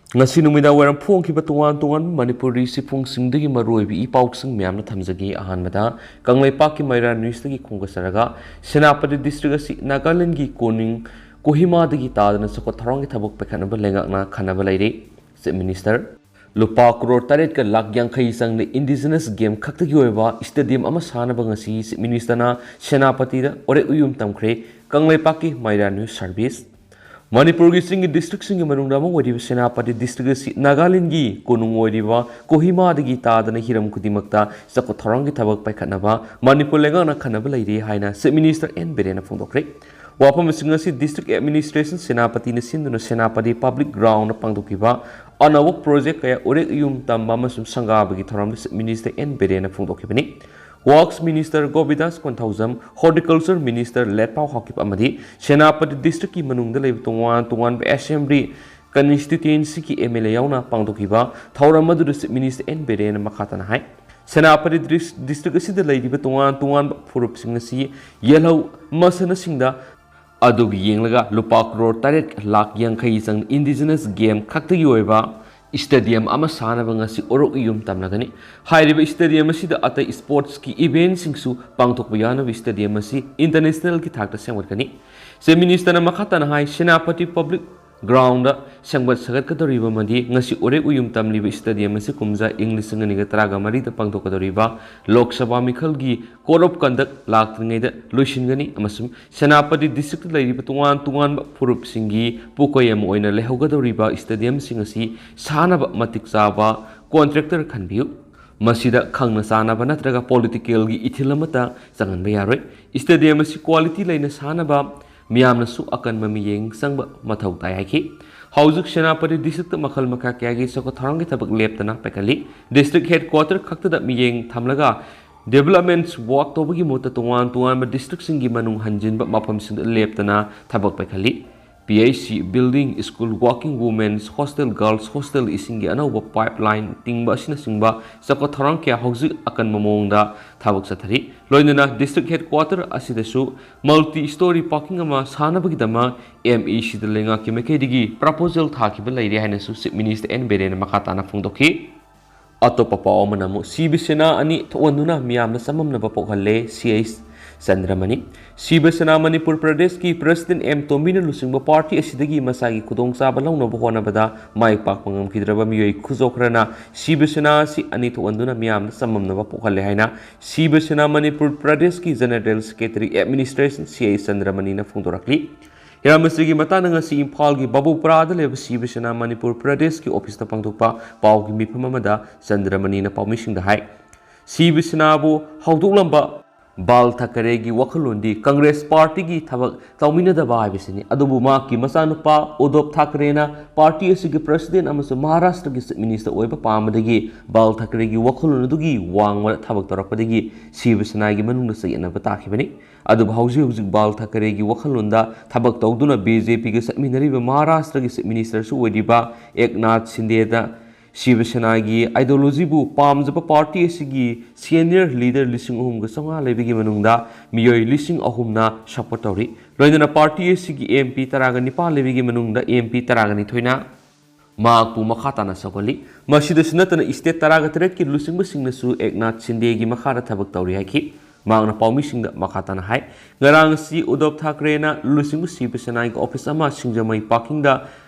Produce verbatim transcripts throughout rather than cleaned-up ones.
ꯉꯁꯤ ꯅꯨꯃꯤꯗꯥꯡ ꯋꯥꯏꯔꯝ ꯐꯣꯡꯈꯤꯕ ꯇꯣꯉꯥꯟ ꯇꯣꯉꯥꯟꯕ ꯃꯅꯤꯄꯨꯔꯤ ꯆꯦꯐꯣꯡꯁꯤꯡꯗꯒꯤ ꯃꯔꯨꯑꯣꯏꯕ ꯏ ꯄꯥꯎꯁꯤꯡ ꯃꯌꯥꯝꯅ ꯊꯝꯖꯒꯦ꯫ ꯑꯍꯥꯟꯕꯗ ꯀꯪꯂꯩꯄꯥꯛꯀꯤ ꯃꯩꯔꯥ ꯅ꯭ꯌꯨꯁꯇꯒꯤ ꯈꯣꯡꯗꯥꯖꯔꯒ, ꯁꯦꯅꯥꯄꯇꯤ ꯗꯤꯁꯇ꯭ꯔꯤꯛ ꯑꯁꯤ ꯅꯥꯒꯥꯂꯦꯟꯗꯒꯤ ꯀꯣꯅꯨꯡ ꯀꯣꯍꯤꯃꯥꯗꯒꯤ ꯇꯥꯗꯅ ꯆꯥꯎꯈꯠ ꯊꯧꯔꯥꯡꯒꯤ ꯊꯕꯛ ꯄꯥꯏꯈꯠꯅꯕ ꯂꯩꯉꯥꯛꯅ ꯈꯟꯅꯕ ꯂꯩꯔꯦ꯫ Chief minister. ꯂꯨꯄꯥ ꯀ꯭ꯔꯣꯔ ꯇꯔꯦꯠꯀ ꯂꯥꯈ ꯌꯥꯡꯈꯩ ꯆꯪꯅ ꯏꯟꯗꯤꯖꯤꯅꯁ ꯒꯦꯝ ꯈꯛꯇꯒꯤ ꯑꯣꯏꯕ ꯁ꯭ꯇꯦꯗꯤꯌꯝ ꯑꯃ ꯁꯥꯅꯕ ꯉꯁꯤ ꯆꯤꯐ ꯃꯤꯅꯤꯁꯇꯔꯅ ꯁꯦꯅꯥꯄꯇꯤꯗ ꯎꯔꯦꯛ ꯎꯌꯨꯝ ꯇꯝꯈ꯭ꯔꯦ꯫ ꯀꯪꯂꯩꯄꯥꯛꯀꯤ ꯃꯩꯔꯥ ꯅ꯭ꯌꯨꯁ ꯁꯔꯚꯤꯁ꯫ ꯃꯅꯤꯄꯨꯔꯒꯤ ꯆꯤꯡꯒꯤ ꯗꯤꯁꯇ꯭ꯔꯤꯛꯁꯤꯡꯒꯤ ꯃꯅꯨꯡꯗ ꯑꯃ ꯑꯣꯏꯔꯤꯕ ꯁꯦꯅꯥꯄꯇꯤ ꯗꯤꯁꯇ꯭ꯔꯤꯛ ꯑꯁꯤ ꯅꯥꯒꯥꯂꯦꯟꯗꯒꯤ ꯀꯣꯅꯨꯡ ꯑꯣꯏꯔꯤꯕ ꯀꯣꯍꯤꯃꯥꯗꯒꯤ ꯇꯥꯗꯅ ꯍꯤꯔꯝ ꯈꯨꯗꯤꯡꯃꯛꯇ ꯆꯥꯎꯈꯠ ꯊꯧꯔꯥꯡꯒꯤ ꯊꯕꯛ ꯄꯥꯏꯈꯠꯅꯕ ꯃꯅꯤꯄꯨꯔ ꯂꯩꯉꯥꯛꯅ ꯈꯟꯅꯕ ꯂꯩꯔꯤ ꯍꯥꯏꯅ ꯆꯤꯐ ꯃꯤꯅꯤꯁꯇꯔ ꯑꯦꯟ ꯕꯤꯔꯦꯟꯅ ꯐꯣꯡꯗꯣꯛꯈ꯭ꯔꯦ꯫ ꯋꯥꯐꯝꯁꯤꯡ ꯑꯁꯤ ꯗꯤꯁꯇ꯭ꯔꯤꯛ ꯑꯦꯗꯃꯤꯅꯤꯁꯇ꯭ꯔꯦꯁꯟ ꯁꯦꯅꯥꯄꯇꯤꯅ ꯁꯤꯟꯗꯨꯅ ꯁꯦꯅꯥꯄꯇꯤ ꯄꯕ꯭ꯂꯤꯛ ꯒ꯭ꯔꯥꯎꯟꯗ ꯄꯥꯡꯊꯣꯛꯈꯤꯕ ꯑꯅꯧꯕ ꯄ꯭ꯔꯣꯖꯦꯛ ꯀꯌꯥ ꯎꯔꯦꯛ ꯎꯌꯨꯝ ꯇꯝꯕ ꯑꯃꯁꯨꯡ ꯁꯪꯒꯥꯕꯒꯤ ꯊꯧꯔꯝꯗ ꯆꯤꯐ ꯃꯤꯅꯤꯁꯇꯔ ꯑꯦꯟ ꯕꯤꯔꯦꯟꯅ ꯐꯣꯡꯗꯣꯛꯈꯤꯕꯅꯤ꯫ Works minister Govindas Konthoujam, horticulture minister Letpao Haokip ꯑꯃꯗꯤ ꯁꯦꯅꯥꯄꯇꯤ ꯗꯤꯁꯇ꯭ꯔꯤꯛꯀꯤ ꯃꯅꯨꯡꯗ ꯂꯩꯕ ꯇꯣꯉꯥꯟ ꯇꯣꯉꯥꯟꯕ ꯑꯦꯁꯦꯝꯕ꯭ꯂꯤ ꯀꯟꯁꯇꯤꯇ꯭ꯌꯨꯌꯦꯟꯁꯤꯒꯤ ꯑꯦꯝ ꯑꯦꯜ ꯑꯦ ꯌꯥꯎꯅ ꯄꯥꯡꯊꯣꯛꯈꯤꯕ ꯊꯧꯔꯝ ꯑꯗꯨꯗ ꯆꯤꯐ ꯃꯤꯅꯤꯁꯇꯔ ꯑꯦꯟ ꯕꯤꯔꯦꯟꯅ ꯃꯈꯥ ꯇꯥꯅ ꯍꯥꯏ, ꯁꯦꯅꯥꯄꯇꯤ ꯗꯤꯁ-, ꯗꯤꯁꯇ꯭ꯔꯤꯛ ꯑꯁꯤꯗ ꯂꯩꯔꯤꯕ ꯇꯣꯉꯥꯟ ꯇꯣꯉꯥꯟꯕ ꯐꯨꯔꯨꯞꯁꯤꯡ ꯑꯁꯤ ꯌꯦꯜꯍꯧ ꯃꯁꯥꯟꯅꯁꯤꯡꯗ ꯑꯗꯨꯒꯤ ꯌꯦꯡꯂꯒ ꯂꯨꯄꯥ ꯀ꯭ꯔꯣꯔ ꯇꯔꯦꯠ ꯂꯥꯈ ꯌꯥꯡꯈꯩ ꯆꯪꯅ ꯏꯟꯗꯤꯖꯤꯅꯁ ꯒꯦꯝ ꯈꯛꯇꯒꯤ ꯑꯣꯏꯕ ꯁ꯭ꯇꯦꯗꯤꯌꯝ ꯑꯃ ꯁꯥꯅꯕ ꯉꯁꯤ ꯎꯔꯦꯛ ꯎꯌꯨꯝ ꯇꯝꯂꯒꯅꯤ꯫ ꯍꯥꯏꯔꯤꯕ ꯁ꯭ꯇꯦꯗꯤꯌꯝ ꯑꯁꯤꯗ ꯑꯇꯩ ꯁ꯭ꯄꯣꯔꯠꯁꯀꯤ ꯏꯚꯦꯟꯠꯁꯤꯡꯁꯨ ꯄꯥꯡꯊꯣꯛꯄ ꯌꯥꯅꯕ ꯁ꯭ꯇꯦꯗꯤꯌꯝ ꯑꯁꯤ ꯏꯟꯇꯔꯅꯦꯁꯅꯦꯜꯒꯤ ꯊꯥꯛꯇ ꯁꯦꯝꯒꯠꯀꯅꯤ꯫ ꯆꯤꯐ ꯃꯤꯅꯤꯁꯇꯔꯅ ꯃꯈꯥ ꯇꯥꯅ ꯍꯥꯏ, ꯁꯦꯅꯥꯄꯇꯤ ꯄꯕ꯭ꯂꯤꯛ ꯒ꯭ꯔꯥꯎꯟꯗ ꯁꯦꯝꯒꯠ ꯁꯥꯒꯠꯀꯗꯧꯔꯤꯕ ꯑꯃꯗꯤ ꯉꯁꯤ ꯎꯔꯦꯛ ꯎꯌꯨꯝ ꯇꯝꯂꯤꯕ ꯁ꯭ꯇꯦꯗꯤꯌꯝ ꯑꯁꯤ ꯀꯨꯝꯖꯥ ꯏꯪ ꯂꯤꯁꯤꯡ ꯑꯅꯤꯒ ꯇꯔꯥꯒ ꯃꯔꯤꯗ ꯄꯥꯡꯊꯣꯛꯀꯗꯧꯔꯤꯕ ꯂꯣꯛ ꯁꯚꯥ ꯃꯤꯈꯜꯒꯤ ꯀꯣꯗ ꯑꯣꯐ ꯀꯟꯗꯛ ꯂꯥꯛꯇ꯭ꯔꯤꯉꯩꯗ ꯂꯣꯏꯁꯤꯟꯒꯅꯤ ꯑꯃꯁꯨꯡ ꯁꯦꯅꯥꯄꯇꯤ ꯗꯤꯁꯇ꯭ꯔꯤꯛꯇ ꯂꯩꯔꯤꯕ ꯇꯣꯉꯥꯟ ꯇꯣꯉꯥꯟꯕ ꯐꯨꯔꯨꯞꯁꯤꯡꯒꯤ ꯄꯣꯠꯀꯣꯏ ꯑꯃ ꯑꯣꯏꯅ ꯂꯩꯍꯧꯒꯗꯧꯔꯤꯕ ꯁ꯭ꯇꯦꯗꯤꯌꯝꯁꯤꯡ ꯑꯁꯤ ꯁꯥꯅꯕ ꯃꯇꯤꯛ ꯆꯥꯕ ꯀꯣꯟꯇ꯭ꯔꯦꯛꯇꯔ ꯈꯟꯕꯤꯌꯨ꯫ ꯃꯁꯤꯗ ꯈꯪꯅ ꯆꯥꯟꯅꯕ ꯅꯠꯇ꯭ꯔꯒ ꯄꯣꯂꯤꯇꯤꯀꯦꯜꯒꯤ ꯏꯊꯤꯜ ꯑꯃꯠꯇ ꯆꯪꯍꯟꯕ ꯌꯥꯔꯣꯏ꯫ ꯁ꯭ꯇꯦꯗꯤꯌꯝ ꯑꯁꯤ ꯀ꯭ꯋꯥꯂꯤꯇꯤ ꯂꯩꯅ ꯁꯥꯅꯕ ꯃꯤꯌꯥꯝꯅꯁꯨ ꯑꯀꯟꯕ ꯃꯤꯠꯌꯦꯡ ꯆꯪꯕ ꯃꯊꯧ ꯇꯥꯏ ꯍꯥꯏꯈꯤ꯫ ꯍꯧꯖꯤꯛ ꯁꯦꯅꯥꯄꯇꯤ ꯗꯤꯁꯇ꯭ꯔꯤꯛꯇ ꯃꯈꯜ ꯃꯈꯥ ꯀꯌꯥꯒꯤ ꯆꯥꯎꯈꯠ ꯊꯧꯔꯥꯡꯒꯤ ꯊꯕꯛ ꯂꯦꯞꯇꯅ ꯄꯥꯏꯈꯠꯂꯤ꯫ ꯗꯤꯁꯇ꯭ꯔꯤꯛ ꯍꯦꯗꯀ꯭ꯋꯥꯇꯔ ꯈꯛꯇꯗ ꯃꯤꯠꯌꯦꯡ ꯊꯝꯂꯒ ꯗꯤꯕꯦꯂꯞꯃꯦꯟꯠꯁ ꯋꯥꯔꯛ ꯇꯧꯕꯒꯤ ꯃꯍꯨꯠꯇ ꯇꯣꯉꯥꯟ ꯇꯣꯉꯥꯟꯕ ꯗꯤꯁꯇ꯭ꯔꯤꯛꯁꯤꯡꯒꯤ ꯃꯅꯨꯡ ꯍꯟꯖꯤꯟꯕ ꯃꯐꯝꯁꯤꯡꯗ ꯂꯦꯞꯇꯅ ꯊꯕꯛ ꯄꯥꯏꯈꯠꯂꯤ꯫ P H C building, school, working women's hostel, girls hostel, ꯏꯁꯤꯡꯒꯤ ꯑꯅꯧꯕ pipeline ꯇꯤꯡꯕ ꯑꯁꯤꯅꯆꯤꯡꯕ ꯆꯥꯎꯈꯠ ꯊꯧꯔꯥꯡ ꯀꯌꯥ ꯍꯧꯖꯤꯛ ꯑꯀꯟꯕ ꯃꯑꯣꯡꯗ ꯊꯕꯛ ꯆꯠꯊꯔꯤ꯫ ꯂꯣꯏꯅꯅ district headquarter ꯑꯁꯤꯗꯁꯨ multi story parking ꯑꯃ ꯁꯥꯅꯕꯒꯤꯗꯃꯛ M E Cꯗ ꯂꯩꯉꯥꯛꯀꯤ ꯃꯥꯏꯀꯩꯗꯒꯤ proposal ꯊꯥꯈꯤꯕ ꯂꯩꯔꯦ ꯍꯥꯏꯅꯁꯨ Chief Minister N Biren ꯃꯈꯥ ꯇꯥꯅ ꯐꯣꯡꯗꯣꯛꯈꯤ꯫ ꯑꯇꯣꯞꯄ ꯄꯥꯎ ꯑꯃꯅ ꯑꯃꯨꯛ ꯁꯤꯕ ꯁꯦꯅꯥ ꯑꯅꯤ ꯊꯣꯛꯍꯟꯗꯨꯅ ꯃꯤꯌꯥꯝꯗ ꯆꯃꯝꯅꯕ ꯄꯣꯛꯍꯜꯂꯦ, C H ꯆꯟꯗ꯭ꯔꯃꯅꯤ꯫ ꯁꯤꯕ ꯁꯦꯅꯥ ꯃꯅꯤꯄꯨꯔ ꯄ꯭ꯔꯗꯦꯁꯀꯤ President M ꯇꯣꯝꯕꯤꯅ ꯂꯨꯆꯤꯡꯕ party ꯑꯁꯤꯗꯒꯤ ꯃꯁꯥꯒꯤ ꯈꯨꯗꯣꯡꯆꯥꯕ ꯂꯧꯅꯕ ꯍꯣꯠꯅꯕꯗ ꯃꯥꯏ ꯄꯥꯛꯄ ꯉꯝꯈꯤꯗ꯭ꯔꯕ ꯃꯤꯑꯣꯏ ꯈꯨꯖꯣ ꯈꯔꯅ ꯁꯤꯕ ꯁꯦꯅꯥ ꯑꯁꯤ ꯑꯅꯤ ꯊꯣꯛꯍꯟꯗꯨꯅ ꯃꯤꯌꯥꯝꯗ ꯆꯃꯝꯅꯕ ꯄꯣꯛꯍꯜꯂꯦ ꯍꯥꯏꯅ ꯁꯤꯕ ꯁꯦꯅꯥ ꯃꯅꯤꯄꯨꯔ ꯄ꯭ꯔꯗꯦꯁꯀꯤ General Secretary Administration C H ꯆꯟꯗ꯭ꯔꯃꯅꯤꯅ ꯐꯣꯡꯗꯣꯔꯛꯂꯤ꯫ ꯍꯤꯔꯝ ꯑꯁꯤꯒꯤ ꯃꯇꯥꯡꯗ ꯉꯁꯤ ꯏꯝꯐꯥꯜꯒꯤ ꯕꯥꯕꯨꯄꯨꯔꯥꯗ ꯂꯩꯕ ꯁꯤꯕ ꯁꯦꯅꯥ ꯃꯅꯤꯄꯨꯔ ꯄ꯭ꯔꯗꯦꯁꯀꯤ officeꯇ ꯄꯥꯡꯊꯣꯛꯄ ꯄꯥꯎꯒꯤ ꯃꯤꯐꯝ ꯑꯃꯗ ꯆꯟꯗ꯭ꯔꯃꯅꯤꯅ ꯄꯥꯎꯃꯤꯁꯤꯡꯗ ꯍꯥꯏ, ꯁꯤꯕ ꯁꯦꯅꯥꯕꯨ ꯍꯧꯗꯣꯛꯂꯝꯕ ꯕꯥꯜ ꯊꯥꯀꯔꯦꯒꯤ ꯋꯥꯈꯜꯂꯣꯟꯗꯤ ꯀꯪꯒ꯭ꯔꯦꯁ partyꯒꯤ ꯊꯕꯛ ꯇꯧꯃꯤꯟꯅꯗꯕ ꯍꯥꯏꯕꯁꯤꯅꯤ꯫ ꯑꯗꯨꯕꯨ ꯃꯍꯥꯛꯀꯤ ꯃꯆꯥꯅꯨꯄꯥ ꯎꯗꯣꯞ ꯊꯥꯀꯔꯦꯅ party ꯑꯁꯤꯒꯤ President ꯑꯃꯁꯨꯡ ꯃꯍꯥꯔꯥꯁꯇ꯭ꯔꯒꯤ Chief Minister ꯑꯣꯏꯕ ꯄꯥꯝꯕꯗꯒꯤ ꯕꯥꯜ ꯊꯥꯀꯔꯦꯒꯤ ꯋꯥꯈꯜꯂꯣꯟ ꯑꯗꯨꯒꯤ ꯋꯥꯡꯃꯗ ꯊꯕꯛ ꯇꯧꯔꯛꯄꯗꯒꯤ ꯁꯤꯕ ꯁꯦꯅꯥꯒꯤ ꯃꯅꯨꯡꯗ ꯆꯌꯦꯠꯅꯕ ꯇꯥꯈꯤꯕꯅꯤ꯫ ꯑꯗꯨꯕꯨ ꯍꯧꯖꯤꯛ ꯍꯧꯖꯤꯛ ꯕꯥꯜ ꯊꯥꯀꯔꯦꯒꯤ ꯋꯥꯈꯜꯂꯣꯟꯗ ꯊꯕꯛ ꯇꯧꯗꯨꯅ BJPꯒ ꯆꯠꯃꯤꯟꯅꯔꯤꯕ ꯃꯍꯥꯔꯥꯁꯇ꯭ꯔꯒꯤ Chief Ministerꯁꯨ ꯑꯣꯏꯔꯤꯕ ꯑꯦꯛꯅꯥꯊ ꯁꯤꯟꯗꯦꯗ ꯁꯤꯕ ꯁꯦꯅꯥꯒꯤ ideologyꯕꯨ ꯄꯥꯝꯖꯕ party ꯑꯁꯤꯒꯤ senior leader ꯂꯤꯁꯤꯡ ꯑꯍꯨꯝꯒ ꯆꯥꯝꯃꯉꯥ ꯂꯩꯕꯒꯤ ꯃꯅꯨꯡꯗ ꯃꯤꯑꯣꯏ ꯂꯤꯁꯤꯡ ꯑꯍꯨꯝꯅ support ꯇꯧꯔꯤ꯫ ꯂꯣꯏꯅꯅ party ꯑꯁꯤꯒꯤ MP ꯇꯔꯥꯒ ꯅꯤꯄꯥꯟ ꯂꯩꯕꯒꯤ ꯃꯅꯨꯡꯗ MP ꯇꯔꯥꯒ ꯅꯤꯊꯣꯏꯅ ꯃꯍꯥꯛꯄꯨ ꯃꯈꯥ ꯇꯥꯅ ꯁꯧꯒꯠꯂꯤ꯫ ꯃꯁꯤꯗꯁꯨ ꯅꯠꯇꯅ state ꯇꯔꯥꯒ ꯇꯔꯦꯠꯀꯤ ꯂꯨꯆꯤꯡꯕꯁꯤꯡꯅꯁꯨ ꯑꯦꯛꯅꯥꯊ ꯁꯤꯟꯗꯦꯒꯤ ꯃꯈꯥꯗ ꯊꯕꯛ ꯇꯧꯔꯤ ꯍꯥꯏꯈꯤ꯫ ꯃꯍꯥꯛꯅ ꯄꯥꯎꯃꯤꯁꯤꯡꯗ ꯃꯈꯥ ꯇꯥꯅ ꯍꯥꯏ, ꯉꯔꯥꯡ ꯑꯁꯤ ꯎꯗꯣꯞ ꯊꯥꯀ꯭ꯔꯦꯅ ꯂꯨꯆꯤꯡꯕ ꯁꯤꯕ ꯁꯦꯅꯥꯒꯤ office ꯑꯃ ꯁꯤꯡꯖꯃꯩ parkingꯗ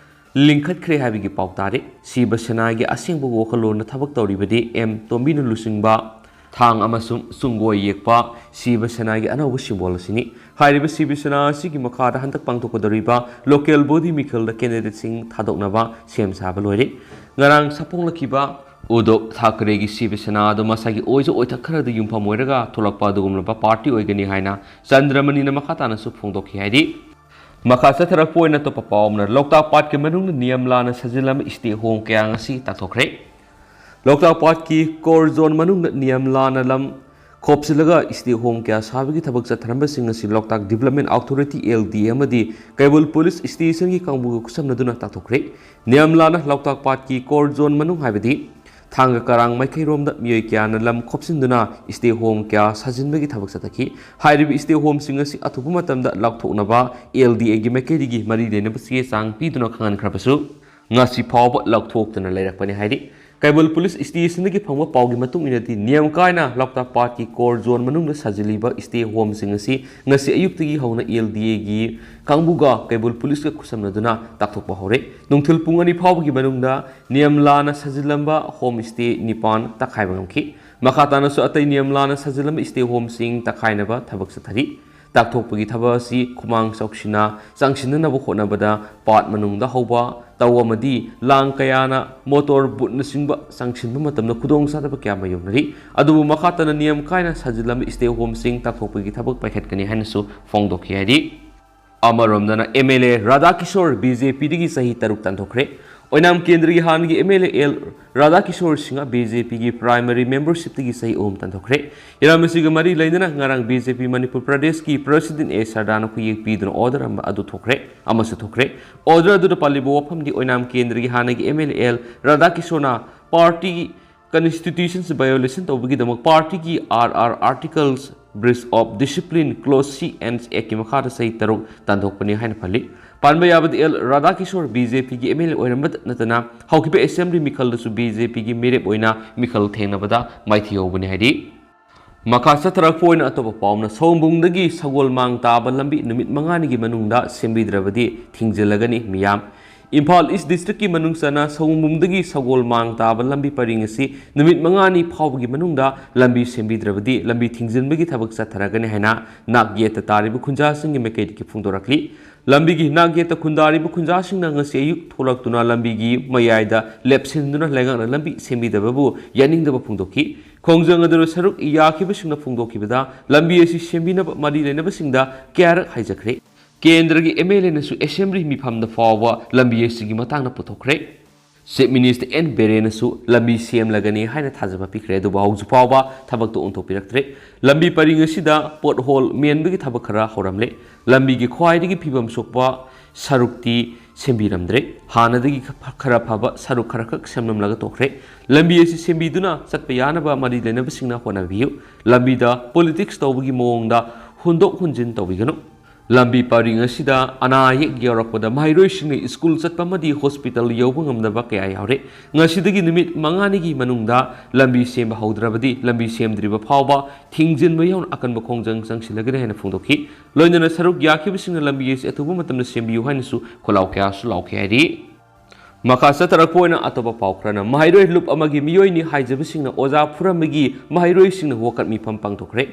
ꯂꯤꯡꯈꯠꯈ꯭ꯔꯦ ꯍꯥꯏꯕꯒꯤ ꯄꯥꯎ ꯇꯥꯔꯤ꯫ ꯁꯤꯕ ꯁꯦꯅꯥꯒꯤ ꯑꯁꯦꯡꯕ ꯋꯥꯈꯜꯂꯣꯟꯗ ꯊꯕꯛ ꯇꯧꯔꯤꯕꯗꯤ M ꯇꯣꯝꯕꯤꯅ ꯂꯨꯆꯤꯡꯕ ꯊꯥꯡ ꯑꯃꯁꯨꯡ ꯆꯨꯡꯒꯣꯏ ꯌꯦꯛꯄ ꯁꯤꯕ ꯁꯦꯅꯥꯒꯤ ꯑꯅꯧꯕ symbol ꯑꯁꯤꯅꯤ꯫ ꯍꯥꯏꯔꯤꯕ ꯁꯤꯕ ꯁꯦꯅꯥ ꯑꯁꯤꯒꯤ ꯃꯈꯥꯗ ꯍꯟꯗꯛ ꯄꯥꯡꯊꯣꯛꯀꯗꯧꯔꯤꯕ local body ꯃꯤꯈꯜꯗ candidateꯁꯤꯡ ꯊꯥꯗꯣꯛꯅꯕ ꯁꯦꯝ ꯁꯥꯕ ꯂꯣꯏꯔꯦ꯫ ꯉꯔꯥꯡ ꯁꯥꯐꯣꯡꯂꯛꯈꯤꯕ ꯎꯗꯣꯞ ꯊꯥꯀ꯭ꯔꯦꯒꯤ ꯁꯤꯕ ꯁꯦꯅꯥ ꯑꯗꯨ ꯃꯁꯥꯒꯤ ꯑꯣꯏꯖ ꯑꯣꯏꯊꯛ ꯈꯔꯗ ꯌꯨꯝꯐꯝ ꯑꯣꯏꯔꯒ ꯊꯣꯛꯂꯛꯄ ꯑꯗꯨꯒꯨꯝꯂꯕ party ꯑꯣꯏꯒꯅꯤ ꯍꯥꯏꯅ ꯆꯟꯗ꯭ꯔꯃꯅꯤꯅ ꯃꯈꯥ ꯇꯥꯅꯁꯨ ꯐꯣꯡꯗꯣꯛꯈꯤ ꯍꯥꯏꯔꯤ꯫ ꯃꯈꯥ ꯆꯠꯊꯔꯛꯄ ꯑꯣꯏꯅ ꯑꯇꯣꯞꯄ ꯄꯥꯎ ꯑꯃꯅ, ꯂꯣꯛꯇꯥꯛ ꯄꯥꯠꯀꯤ ꯃꯅꯨꯡꯗ ꯅꯤꯌꯝ ꯂꯥꯟꯅ ꯁꯥꯖꯤꯜꯂꯝꯕ stay home ꯀꯌꯥ ꯉꯁꯤ ꯇꯥꯊꯣꯛꯈ꯭ꯔꯦ꯫ ꯂꯣꯛꯇꯥꯛ ꯄꯥꯠꯀꯤ core zone ꯃꯅꯨꯡꯗ ꯅꯤꯌꯝ ꯂꯥꯟꯅ ꯂꯝ ꯈꯣꯞꯆꯤꯜꯂꯒ stay home ꯀꯌꯥ ꯁꯥꯕꯒꯤ ꯊꯕꯛ ꯆꯠꯊꯔꯝꯕꯁꯤꯡ ꯑꯁꯤ ꯂꯣꯛꯇꯥꯛ Development Authority, L D A, ꯑꯃꯗꯤ ꯀꯩꯕꯨꯜ Police Station ꯒꯤ ꯀꯥꯡꯕꯨꯒ ꯈꯨꯠꯁꯝꯅꯗꯨꯅ ꯇꯥꯛꯊꯣꯛꯈ꯭ꯔꯦ꯫ ꯅꯤꯌꯝ ꯂꯥꯟꯅ ꯂꯣꯛꯇꯥꯛ ꯄꯥꯠꯀꯤ core zone ꯃꯅꯨꯡ, ꯍꯥꯏꯕꯗꯤ ꯊꯥꯡꯒ ꯀꯔꯥꯡ ꯃꯥꯏꯀꯩꯔꯣꯝꯗ ꯃꯤꯑꯣꯏ ꯀꯌꯥꯅ ꯂꯝ ꯈꯣꯞꯆꯤꯟꯗꯨꯅ stay home ꯀꯌꯥ ꯁꯥꯖꯤꯟꯕꯒꯤ ꯊꯕꯛ ꯆꯠꯊꯈꯤ꯫ ꯍꯥꯏꯔꯤꯕ stay home ꯁꯤꯡ ꯑꯁꯤ ꯑꯊꯨꯕ ꯃꯇꯝꯗ ꯂꯥꯎꯊꯣꯛꯅꯕ L D A ꯒꯤ ꯃꯥꯏꯀꯩꯗꯒꯤ ꯃꯔꯤ ꯂꯩꯅꯕ ꯆꯦ ꯆꯥꯡ ꯄꯤꯗꯨꯅ ꯈꯪꯍꯟꯈ꯭ꯔꯕꯁꯨ, ꯉꯁꯤ ꯐꯥꯎꯕ ꯂꯧꯊꯣꯛꯇꯅ ꯂꯩꯔꯛꯄꯅꯤ ꯍꯥꯏꯔꯤ꯫ ꯀꯩꯕꯨꯜ Police Station ꯗꯒꯤ ꯐꯪꯕ ꯄꯥꯎꯒꯤ ꯃꯇꯨꯡ ꯏꯟꯅꯗꯤ, ꯅꯤꯌꯝ ꯀꯥꯏꯅ ꯂꯣꯛꯇꯥꯛ ꯄꯥꯠꯀꯤ core zone ꯃꯅꯨꯡꯗ ꯁꯥꯖꯤꯜꯂꯤꯕ stay home ꯁꯤꯡ ꯑꯁꯤ ꯉꯁꯤ ꯑꯌꯨꯛꯇꯒꯤ ꯍꯧꯅ L D A ꯒꯤ ꯀꯥꯡꯕꯨꯒ ꯀꯩꯕꯨꯜ Police ꯀ ꯈꯨꯠꯁꯝꯅꯗꯨꯅ ꯇꯥꯛꯊꯣꯛꯄ ꯍꯧꯔꯦ꯫ ꯅꯨꯡꯊꯤꯜ ꯄꯨꯡ ꯑꯅꯤ ꯐꯥꯎꯕꯒꯤ ꯃꯅꯨꯡꯗ ꯅꯤꯌꯝ ꯂꯥꯟꯅ ꯁꯥꯖꯤꯜꯂꯝꯕ home stay ꯅꯤꯄꯥꯟ ꯇꯛꯈꯥꯏꯕ ꯉꯝꯈꯤ꯫ ꯃꯈꯥ ꯇꯥꯅꯁꯨ ꯑꯇꯩ ꯅꯤꯌꯝ ꯂꯥꯟꯅ ꯁꯥꯖꯤꯜꯂꯝꯕ stay home ꯁꯤꯡ ꯇꯛꯈꯥꯏꯅꯕ ꯊꯕꯛ ꯆꯠꯊꯔꯤ꯫ ꯇꯥꯛꯊꯣꯛꯄꯒꯤ ꯊꯕꯛ ꯑꯁꯤ ꯈꯨꯃꯥꯡ ꯆꯥꯎꯁꯤꯟꯅ ꯆꯪꯁꯤꯟꯅꯅꯕ ꯍꯣꯠꯅꯕꯗ ꯄꯥꯠ ꯃꯅꯨꯡꯗ ꯍꯧꯕ ꯇꯧ ꯑꯃꯗꯤ ꯂꯥꯡ ꯀꯌꯥꯅ motor boat ꯅꯆꯤꯡꯕ ꯆꯪꯁꯤꯟꯕ ꯃꯇꯝꯗ ꯈꯨꯗꯣꯡꯆꯥꯗꯕ ꯀꯌꯥ ꯃꯥꯌꯣꯛꯅꯔꯤ꯫ ꯑꯗꯨꯕꯨ ꯃꯈꯥ ꯇꯥꯅ ꯅꯤꯌꯝ ꯀꯥꯏꯅ ꯁꯥꯖꯤꯜꯂꯝꯕ stay home ꯁꯤꯡ ꯇꯥꯛꯊꯣꯛꯄꯒꯤ ꯊꯕꯛ ꯄꯥꯏꯈꯠꯀꯅꯤ ꯍꯥꯏꯅꯁꯨ ꯐꯣꯡꯗꯣꯛꯈꯤ ꯍꯥꯏꯔꯤ꯫ ꯑꯃꯔꯣꯝꯗꯅ M L A ꯔꯥꯙꯥꯀꯤꯁꯣꯔ B J P ꯗꯒꯤ ꯆꯍꯤ ꯇꯔꯨꯛ ꯇꯥꯟꯊꯣꯛꯈ꯭ꯔꯦ꯫ ꯑꯣꯏꯅꯥꯝ ꯀꯦꯟꯗ꯭ꯔꯒꯤ ꯍꯥꯟꯅꯒꯤ M L A L ꯔꯥꯙꯥꯀꯤꯁꯣꯔ Singh B J P ꯒꯤ primary membership ꯇꯒꯤ ꯆꯍꯤ ꯑꯍꯨꯝ ꯇꯥꯟꯊꯣꯛꯈ꯭ꯔꯦ꯫ ꯍꯤꯔꯝ ꯑꯁꯤꯒ ꯃꯔꯤ ꯂꯩꯅꯅ ꯉꯔꯥꯡ B J P ꯃꯅꯤꯄꯨꯔ ꯄ꯭ꯔꯗꯦꯁꯀꯤ president A ꯁꯔꯗꯥꯅ ꯈꯨꯌꯦꯛ ꯄꯤꯗꯨꯅ order ꯑꯃ ꯑꯗꯨ ꯊꯣꯛꯈ꯭ꯔꯦ ꯑꯃꯁꯨ ꯊꯣꯛꯈ꯭ꯔꯦ꯫ Order ꯑꯗꯨꯗ ꯄꯜꯂꯤꯕ ꯋꯥꯐꯝꯗꯤ ꯑꯣꯏꯅꯥꯝ ꯀꯦꯟꯗ꯭ꯔꯒꯤ ꯍꯥꯟꯅꯒꯤ M L A L ꯔꯥꯙꯥꯀꯤꯁꯣꯔꯅ party constitutions violation ꯇꯧꯕꯒꯤꯗꯃꯛ party ꯒꯤ R R articles, breach of discipline clause C and Act ꯀꯤ ꯃꯈꯥꯗ ꯆꯍꯤ ꯇꯔꯨꯛ ꯇꯥꯟꯊꯣꯛꯄꯅꯤ ꯍꯥꯏꯅ ꯄꯜꯂꯤ꯫ ꯄꯥꯟꯕ ꯌꯥꯕꯗꯤ L ꯔꯥꯙꯥꯀꯤꯁꯣꯔ B J P ꯒꯤ M L A ꯑꯣꯏꯔꯝꯕꯇ ꯅꯠꯇꯅ ꯍꯧꯈꯤꯕ assembly ꯃꯤꯈꯜꯗꯁꯨ B J P ꯒꯤ ꯃꯤꯔꯦꯞ ꯑꯣꯏꯅ ꯃꯤꯈꯜ ꯊꯦꯡꯅꯕꯗ ꯃꯥꯏꯊꯤꯍꯧꯕꯅꯤ ꯍꯥꯏꯔꯤ꯫ ꯃꯈꯥ ꯆꯠꯊꯔꯛꯄ ꯑꯣꯏꯅ ꯑꯇꯣꯞꯄ ꯄꯥꯎ ꯑꯃꯅ, ꯁꯑꯣꯝꯕꯨꯡꯗꯒꯤ ꯁꯒꯣꯜ ꯃꯥꯡ ꯇꯥꯕ ꯂꯝꯕꯤ ꯅꯨꯃꯤꯠ ꯃꯉꯥꯅꯤꯒꯤ ꯃꯅꯨꯡꯗ ꯁꯦꯝꯕꯤꯗ꯭ꯔꯕꯗꯤ ꯊꯤꯡꯖꯤꯜꯂꯒꯅꯤ ꯃꯤꯌꯥꯝ꯫ ꯏꯝꯐꯥꯜ East District ꯀꯤ ꯃꯅꯨꯡ ꯆꯟꯅ ꯁꯑꯣꯝꯕꯨꯡꯗꯒꯤ ꯁꯒꯣꯜ ꯃꯥꯡ ꯇꯥꯕ ꯂꯝꯕꯤ ꯄꯔꯤꯡ ꯑꯁꯤ ꯅꯨꯃꯤꯠ ꯃꯉꯥꯅꯤ ꯐꯥꯎꯕꯒꯤ ꯃꯅꯨꯡꯗ ꯂꯝꯕꯤ ꯁꯦꯝꯕꯤꯗ꯭ꯔꯕꯗꯤ ꯂꯝꯕꯤ ꯊꯤꯡꯖꯤꯟꯕꯒꯤ ꯊꯕꯛ ꯆꯠꯊꯔꯒꯅꯤ ꯍꯥꯏꯅ ꯅꯥꯛ ꯌꯦꯠꯇ ꯇꯥꯔꯤꯕ ꯈꯨꯟꯖꯥꯁꯤꯡꯒꯤ ꯃꯥꯏꯀꯩꯗꯒꯤ ꯐꯣꯡꯗꯣꯔꯛꯂꯤ꯫ ꯂꯝꯕꯤꯒꯤ ꯅꯥꯛ ꯌꯦꯠꯇ ꯈꯨꯟꯗꯥꯔꯤꯕ ꯈꯨꯟꯖꯥꯁꯤꯡꯅ ꯉꯁꯤ ꯑꯌꯨꯛ ꯊꯣꯛꯂꯛꯇꯨꯅ ꯂꯝꯕꯤꯒꯤ ꯃꯌꯥꯏꯗ ꯂꯦꯞꯁꯤꯟꯗꯨꯅ ꯂꯩꯉꯥꯛꯅ ꯂꯝꯕꯤ ꯁꯦꯝꯕꯤꯗꯕꯕꯨ ꯌꯥꯅꯤꯡꯗꯕ ꯐꯣꯡꯗꯣꯛꯈꯤ꯫ ꯈꯣꯡꯖꯪ ꯑꯗꯨꯗ ꯁꯔꯨꯛ ꯌꯥꯈꯤꯕꯁꯤꯡꯅ ꯐꯣꯡꯗꯣꯛꯈꯤꯕꯗ, ꯂꯝꯕꯤ ꯑꯁꯤ ꯁꯦꯝꯕꯤꯅꯕ ꯃꯔꯤ ꯂꯩꯅꯕꯁꯤꯡꯗ ꯀꯌꯥꯔꯛ ꯍꯥꯏꯖꯈ꯭ꯔꯦ꯫ ꯀꯦꯟꯗ꯭ꯔꯒꯤ M L A ꯅꯁꯨ assembly ꯃꯤꯐꯝꯗ ꯐꯥꯎꯕ ꯂꯝꯕꯤ ꯑꯁꯤꯒꯤ ꯃꯇꯥꯡꯗ ꯄꯨꯊꯣꯛꯈ꯭ꯔꯦ꯫ ꯆꯤꯐ ꯃꯤꯅꯤꯁꯇꯔ ꯑꯦꯟ ꯕꯤꯔꯦꯟꯅꯁꯨ ꯂꯝꯕꯤ ꯁꯦꯝꯂꯒꯅꯤ ꯍꯥꯏꯅ ꯊꯥꯖꯕ ꯄꯤꯈ꯭ꯔꯦ, ꯑꯗꯨꯕꯨ ꯍꯧꯖꯤꯛ ꯐꯥꯎꯕ ꯊꯕꯛꯇꯣ ꯑꯣꯟꯊꯣꯛꯄꯤꯔꯛꯇ꯭ꯔꯦ꯫ ꯂꯝꯕꯤ ꯄꯔꯤꯡ ꯑꯁꯤꯗ ꯄꯣꯠ ꯍꯣꯜ ꯃꯦꯟꯕꯒꯤ ꯊꯕꯛ ꯈꯔ ꯍꯧꯔꯝꯂꯦ꯫ ꯂꯝꯕꯤꯒꯤ ꯈ꯭ꯋꯥꯏꯗꯒꯤ ꯐꯤꯕꯝ ꯁꯣꯛꯄ ꯁꯔꯨꯛꯇꯤ ꯁꯦꯝꯕꯤꯔꯝꯗ꯭ꯔꯦ꯫ ꯍꯥꯟꯅꯗꯒꯤ ꯈ-, ꯈꯔ ꯐꯕ ꯁꯔꯨꯛ ꯈꯔꯈꯛ ꯁꯦꯝꯂꯝꯂꯒ ꯇꯣꯛꯈ꯭ꯔꯦ꯫ ꯂꯝꯕꯤ ꯑꯁꯤ ꯁꯦꯝꯕꯤꯗꯨꯅ ꯆꯠꯄ ꯌꯥꯅꯕ ꯃꯔꯤ ꯂꯩꯅꯕꯁꯤꯡꯅ ꯍꯣꯠꯅꯕꯤꯌꯨ꯫ ꯂꯝꯕꯤꯗ ꯄꯣꯂꯤꯇꯤꯛꯁ ꯇꯧꯕꯒꯤ ꯃꯑꯣꯡꯗ ꯍꯨꯟꯗꯣꯛ ꯍꯨꯟꯖꯤꯟ ꯇꯧꯕꯤꯒꯅꯨ꯫ ꯂꯝꯕꯤ ꯄꯔꯤꯡ ꯑꯁꯤꯗ ꯑꯅꯥ ꯑꯌꯦꯛ ꯌꯥꯎꯔꯛꯄꯗ ꯃꯍꯩꯔꯣꯏꯁꯤꯡꯅ ꯁ꯭ꯀꯨꯜ ꯆꯠꯄ ꯑꯃꯗꯤ ꯍꯣꯁꯄꯤꯇꯥꯜ ꯌꯧꯕ ꯉꯝꯗꯕ ꯀꯌꯥ ꯌꯥꯎꯔꯦ꯫ ꯉꯁꯤꯗꯒꯤ ꯅꯨꯃꯤꯠ ꯃꯉꯥꯅꯤꯒꯤ ꯃꯅꯨꯡꯗ ꯂꯝꯕꯤ ꯁꯦꯝꯕ ꯍꯧꯗ꯭ꯔꯕꯗꯤ ꯂꯝꯕꯤ ꯁꯦꯝꯗ꯭ꯔꯤꯕ ꯐꯥꯎꯕ ꯊꯤꯡꯖꯤꯟꯕ ꯌꯥꯎꯅ ꯑꯀꯟꯕ ꯈꯣꯡꯖꯪ ꯆꯪꯁꯤꯜꯂꯒꯅꯤ ꯍꯥꯏꯅ ꯐꯣꯡꯗꯣꯛꯈꯤ꯫ ꯂꯣꯏꯅꯅ ꯁꯔꯨꯛ ꯌꯥꯈꯤꯕꯁꯤꯡꯅ ꯂꯝꯕꯤ ꯑꯁꯤ ꯑꯊꯨꯕ ꯃꯇꯝꯗ ꯁꯦꯝꯕꯤꯌꯨ ꯍꯥꯏꯅꯁꯨ ꯈꯣꯜꯂꯥꯎ ꯀꯌꯥꯁꯨ ꯂꯥꯎꯈꯤ ꯍꯥꯏꯔꯤ꯫ ꯃꯈꯥ ꯆꯠꯊꯔꯛꯄ ꯑꯣꯏꯅ ꯑꯇꯣꯞꯄ ꯄꯥꯎ ꯈꯔꯅ, ꯃꯍꯩꯔꯣꯏ ꯂꯨꯞ ꯑꯃꯒꯤ ꯃꯤꯑꯣꯏꯅꯤ ꯍꯥꯏꯖꯕꯁꯤꯡꯅ ꯑꯣꯖꯥ ꯐꯨꯔꯝꯕꯒꯤ ꯃꯍꯩꯔꯣꯏꯁꯤꯡꯅ ꯋꯥꯀꯠ ꯃꯤꯐꯝ ꯄꯥꯡꯊꯣꯛꯈ꯭ꯔꯦ꯫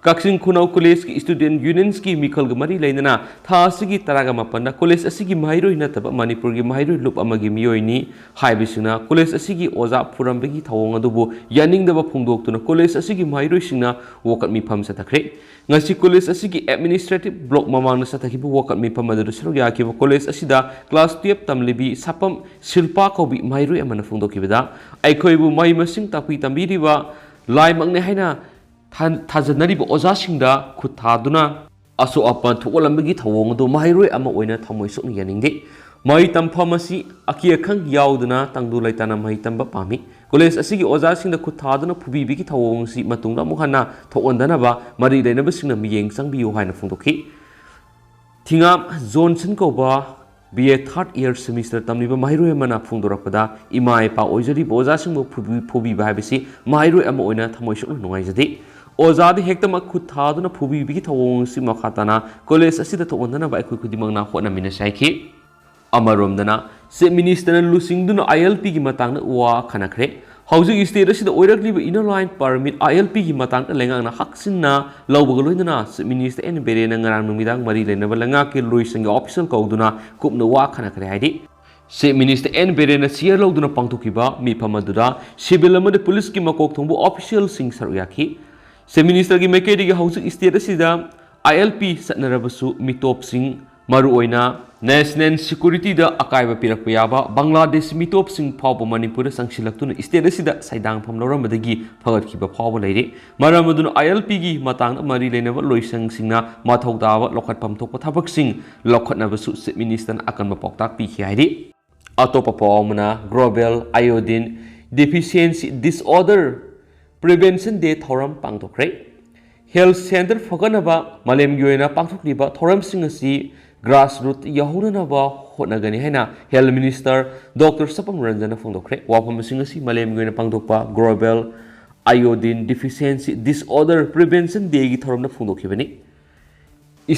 ꯀꯛꯆꯤꯡ ꯈꯨꯅꯧ ꯀꯣꯂꯦꯖꯀꯤ ꯁ꯭ꯇꯨꯗꯦꯟꯠ ꯌꯨꯅꯤꯌꯟꯁꯀꯤ ꯃꯤꯈꯜꯒ ꯃꯔꯤ ꯂꯩꯅꯅ ꯊꯥ ꯑꯁꯤꯒꯤ ꯇꯔꯥꯒ ꯃꯥꯄꯟꯗ ꯀꯣꯂꯦꯖ ꯑꯁꯤꯒꯤ ꯃꯍꯩꯔꯣꯏ ꯅꯠꯇꯕ ꯃꯅꯤꯄꯨꯔꯒꯤ ꯃꯍꯩꯔꯣꯏ ꯂꯨꯞ ꯑꯃꯒꯤ ꯃꯤꯑꯣꯏꯅꯤ ꯍꯥꯏꯕꯁꯤꯡꯅ ꯀꯣꯂꯦꯖ ꯑꯁꯤꯒꯤ ꯑꯣꯖꯥ ꯐꯨꯔꯝꯕꯒꯤ ꯊꯧꯑꯣꯡ ꯑꯗꯨꯕꯨ ꯌꯥꯅꯤꯡꯗꯕ ꯐꯣꯡꯗꯣꯛꯇꯨꯅ ꯀꯣꯂꯦꯖ ꯑꯁꯤꯒꯤ ꯃꯍꯩꯔꯣꯏꯁꯤꯡꯅ ꯋꯥꯀꯠ ꯃꯤꯐꯝ ꯆꯠꯊꯈ꯭ꯔꯦ꯫ ꯉꯁꯤ ꯀꯣꯂꯦꯖ ꯑꯁꯤꯒꯤ ꯑꯦꯗꯃꯤꯅꯤꯁꯇ꯭ꯔꯦꯇꯤꯚ ꯕ꯭ꯂꯣꯛ ꯃꯃꯥꯡꯗ ꯆꯠꯊꯈꯤꯕ ꯋꯥꯀꯠ ꯃꯤꯐꯝ ꯑꯗꯨꯗ ꯁꯔꯨꯛ ꯌꯥꯈꯤꯕ ꯀꯣꯂꯦꯖ ꯑꯁꯤꯗ ꯀ꯭ꯂꯥꯁ ꯇꯨꯌꯦꯜꯞ ꯇꯝꯂꯤꯕꯤ ꯁꯥꯄꯝ ꯁꯤꯜꯄꯥ ꯀꯧꯕꯤ ꯃꯍꯩꯔꯣꯏ ꯑꯃꯅ ꯐꯣꯡꯗꯣꯛꯈꯤꯕꯗ, ꯑꯩꯈꯣꯏꯕꯨ ꯃꯍꯩ ꯃꯁꯤꯡ ꯇꯥꯛꯄꯤ ꯇꯝꯕꯤꯔꯤꯕ ꯂꯥꯏꯃꯛꯅꯦ ꯍꯥꯏꯅ ꯊꯥ-, ꯊꯥꯖꯅꯔꯤꯕ ꯑꯣꯖꯥꯁꯤꯡꯗ ꯈꯨꯠ ꯊꯥꯗꯨꯅ ꯑꯁꯣꯛ ꯑꯄꯟ ꯊꯣꯛꯍꯜꯂꯝꯕꯒꯤ ꯊꯧꯑꯣꯡ ꯑꯗꯨ ꯃꯍꯩꯔꯣꯏ ꯑꯃ ꯑꯣꯏꯅ ꯊꯃꯣꯏ ꯁꯣꯛꯅ ꯌꯥꯅꯤꯡꯗꯦ꯫ ꯃꯍꯩ ꯇꯝꯐꯝ ꯑꯁꯤ ꯑꯀꯤ ꯑꯈꯪ ꯌꯥꯎꯗꯅ ꯇꯪꯗꯨ ꯂꯩꯇꯥꯅ ꯃꯍꯩ ꯇꯝꯕ ꯄꯥꯝꯃꯤ꯫ ꯀꯣꯂꯦꯖ ꯑꯁꯤꯒꯤ ꯑꯣꯖꯥꯁꯤꯡꯗ ꯈꯨꯠ ꯊꯥꯗꯨꯅ ꯐꯨꯕꯤꯕꯒꯤ ꯊꯧꯑꯣꯡ ꯑꯁꯤ ꯃꯇꯨꯡꯗ ꯑꯃꯨꯛ ꯍꯟꯅ ꯊꯣꯛꯍꯟꯗꯅꯕ ꯃꯔꯤ ꯂꯩꯅꯕꯁꯤꯡꯅ ꯃꯤꯠꯌꯦꯡ ꯆꯪꯕꯤꯌꯨ ꯍꯥꯏꯅ ꯐꯣꯡꯗꯣꯛꯈꯤ꯫ ꯊꯤꯉꯥꯝ ꯖꯣꯟꯁꯟ ꯀꯧꯕ B A third year semester ꯇꯝꯂꯤꯕ ꯃꯍꯩꯔꯣꯏ ꯑꯃꯅ ꯐꯣꯡꯗꯣꯔꯛꯄꯗ, ꯏꯃꯥ ꯏꯄꯥ ꯑꯣꯏꯖꯔꯤꯕ ꯑꯣꯖꯥꯁꯤꯡꯕꯨ ꯐꯨꯕꯤ-, ꯐꯨꯕꯤꯕ ꯍꯥꯏꯕꯁꯤ ꯃꯍꯩꯔꯣꯏ ꯑꯃ ꯑꯣꯏꯅ ꯊꯃꯣꯏ ꯁꯣꯛꯅ ꯅꯨꯡꯉꯥꯏꯖꯗꯦ꯫ ꯑꯣꯖꯥꯗ ꯍꯦꯛꯇꯃꯛ ꯈꯨꯠ ꯊꯥꯗꯨꯅ ꯐꯨꯕꯤꯕꯒꯤ ꯊꯧꯑꯣꯡ ꯑꯁꯤ ꯃꯈꯥ ꯇꯥꯅ ꯀꯣꯂꯦꯖ ꯑꯁꯤꯗ ꯊꯣꯛꯍꯟꯗꯅꯕ ꯑꯩꯈꯣꯏ ꯈꯨꯗꯤꯡꯃꯛꯅ ꯍꯣꯠꯅꯃꯤꯟꯅꯁꯤ ꯍꯥꯏꯈꯤ꯫ ꯑꯃꯔꯣꯝꯗꯅ, ꯆꯤꯐ ꯃꯤꯅꯤꯁꯇꯔꯅ ꯂꯨꯆꯤꯡꯗꯨꯅ ꯑꯥꯏ ꯑꯦꯜ ꯄꯤꯒꯤ ꯃꯇꯥꯡꯗ ꯋꯥ ꯈꯟꯅꯈ꯭ꯔꯦ꯫ ꯍꯧꯖꯤꯛ ꯁ꯭ꯇꯦꯠ ꯑꯁꯤꯗ ꯑꯣꯏꯔꯛꯂꯤꯕ ꯏꯅꯔ ꯂꯥꯏꯟ ꯄꯔꯃꯤꯠ, ꯑꯥꯏ ꯑꯦꯜ ꯄꯤꯒꯤ ꯃꯇꯥꯡꯗ ꯂꯩꯉꯥꯛꯅ ꯍꯛꯆꯤꯟꯅ ꯂꯧꯕꯒ ꯂꯣꯏꯅꯅ ꯆꯤꯐ ꯃꯤꯅꯤꯁꯇꯔ ꯑꯦꯟ ꯕꯤꯔꯦꯟꯅ ꯉꯔꯥꯡ ꯅꯨꯃꯤꯗꯥꯡ ꯃꯔꯤ ꯂꯩꯅꯕ ꯂꯩꯉꯥꯛꯀꯤ ꯂꯣꯏꯁꯪꯒꯤ ꯑꯣꯐꯤꯁꯤꯌꯦꯜ ꯀꯧꯗꯨꯅ ꯀꯨꯞꯅ ꯋꯥ ꯈꯟꯅꯈ꯭ꯔꯦ ꯍꯥꯏꯔꯤ꯫ ꯆꯤꯐ ꯃꯤꯅꯤꯁꯇꯔ ꯑꯦꯟ ꯕꯤꯔꯦꯟꯅ ꯆꯤꯌꯔ ꯂꯧꯗꯨꯅ ꯄꯥꯡꯊꯣꯛꯈꯤꯕ ꯃꯤꯐꯝ ꯑꯗꯨꯗ ꯁꯤꯚꯤꯜ ꯑꯃꯗꯤ ꯄꯨꯂꯤꯁꯀꯤ ꯃꯀꯣꯛ ꯊꯣꯡꯕ ꯑꯣꯐꯤꯁꯤꯌꯦꯜꯁꯤꯡ ꯁꯔꯨꯛ ꯌꯥꯈꯤ꯫ ꯆꯤꯐ ꯃꯤꯅꯤꯁꯇꯔꯒꯤ ꯃꯥꯏꯀꯩꯗꯒꯤ ꯍꯧꯖꯤꯛ ꯁ꯭ꯇꯦꯠ ꯑꯁꯤꯗ ꯑꯥꯏ ꯑꯦꯜ ꯄꯤ ꯆꯠꯅꯔꯕꯁꯨ ꯃꯤꯇꯣꯞꯁꯤꯡ, ꯃꯔꯨꯑꯣꯏꯅ ꯅꯦꯁꯅꯦꯜ ꯁꯦꯀ꯭ꯌꯨꯔꯤꯇꯤꯗ ꯑꯀꯥꯏꯕ ꯄꯤꯔꯛꯄ ꯌꯥꯕ ꯕꯪꯒ꯭ꯂꯥꯗꯦꯁ ꯃꯤꯇꯣꯞꯁꯤꯡ ꯐꯥꯎꯕ ꯃꯅꯤꯄꯨꯔꯗ ꯆꯪꯁꯤꯜꯂꯛꯇꯨꯅ ꯁ꯭ꯇꯦꯠ ꯑꯁꯤꯗ ꯁꯩꯗꯥꯡꯐꯝ ꯂꯧꯔꯝꯕꯗꯒꯤ ꯐꯒꯠꯈꯤꯕ ꯐꯥꯎꯕ ꯂꯩꯔꯤ꯫ ꯃꯔꯝ ꯑꯗꯨꯅ ꯑꯥꯏ ꯑꯦꯜ ꯄꯤꯒꯤ ꯃꯇꯥꯡꯗ ꯃꯔꯤ ꯂꯩꯅꯕ ꯂꯣꯏꯁꯪꯁꯤꯡꯅ ꯃꯊꯧ ꯇꯥꯕ ꯂꯧꯈꯠꯐꯝ ꯊꯣꯛꯄ ꯊꯕꯛꯁꯤꯡ ꯂꯧꯈꯠꯅꯕꯁꯨ ꯆꯤꯐ ꯃꯤꯅꯤꯁꯇꯔꯅ ꯑꯀꯟꯕ ꯄꯥꯎꯇꯥꯛ ꯄꯤꯈꯤ ꯍꯥꯏꯔꯤ꯫ ꯑꯇꯣꯞꯄ ꯄꯥꯎ ꯑꯃꯅ, ꯒ꯭ꯂꯣꯕꯦꯜ ꯑꯥꯏꯑꯣꯗꯤꯟ ꯗꯤꯐꯤꯁꯤꯌꯦꯟꯁꯤ ꯗꯤꯁꯑꯣꯔꯗꯔ ꯄ꯭ꯔꯤꯚꯦꯟꯁꯟ ꯗꯦ ꯊꯧꯔꯝ ꯄꯥꯡꯊꯣꯛꯈ꯭ꯔꯦ꯫ ꯍꯦꯜꯊ ꯁꯦꯟꯇꯔ ꯐꯒꯠꯅꯕ ꯃꯥꯂꯦꯝꯒꯤ ꯑꯣꯏꯅ ꯄꯥꯡꯊꯣꯛꯂꯤꯕ ꯊꯧꯔꯝꯁꯤꯡ ꯑꯁꯤ ꯒ꯭ꯔꯥꯁ ꯔꯨꯠ ꯌꯧꯍꯧꯅꯅꯕ ꯍꯣꯠꯅꯒꯅꯤ ꯍꯥꯏꯅ ꯍꯦꯜꯊ ꯃꯤꯅꯤꯁꯇꯔ ꯗꯣꯛꯇꯔ ꯁꯄꯝ ꯔꯟꯖꯟꯅ ꯐꯣꯡꯗꯣꯛꯈ꯭ꯔꯦ꯫ ꯋꯥꯐꯝꯁꯤꯡ ꯑꯁꯤ ꯃꯥꯂꯦꯝꯒꯤ ꯑꯣꯏꯅ ꯄꯥꯡꯊꯣꯛꯄ ꯒ꯭ꯂꯣꯕꯦꯜ ꯑꯥꯏꯑꯣꯗꯤꯟ ꯗꯤꯐꯤꯁꯤꯌꯦꯟꯁꯤ ꯗꯤꯁꯑꯣꯔꯗꯔ ꯄ꯭ꯔꯤꯚꯦꯟꯁꯟ ꯗꯦꯒꯤ ꯊꯧꯔꯝꯗ ꯐꯣꯡꯗꯣꯛꯈꯤꯕꯅꯤ꯫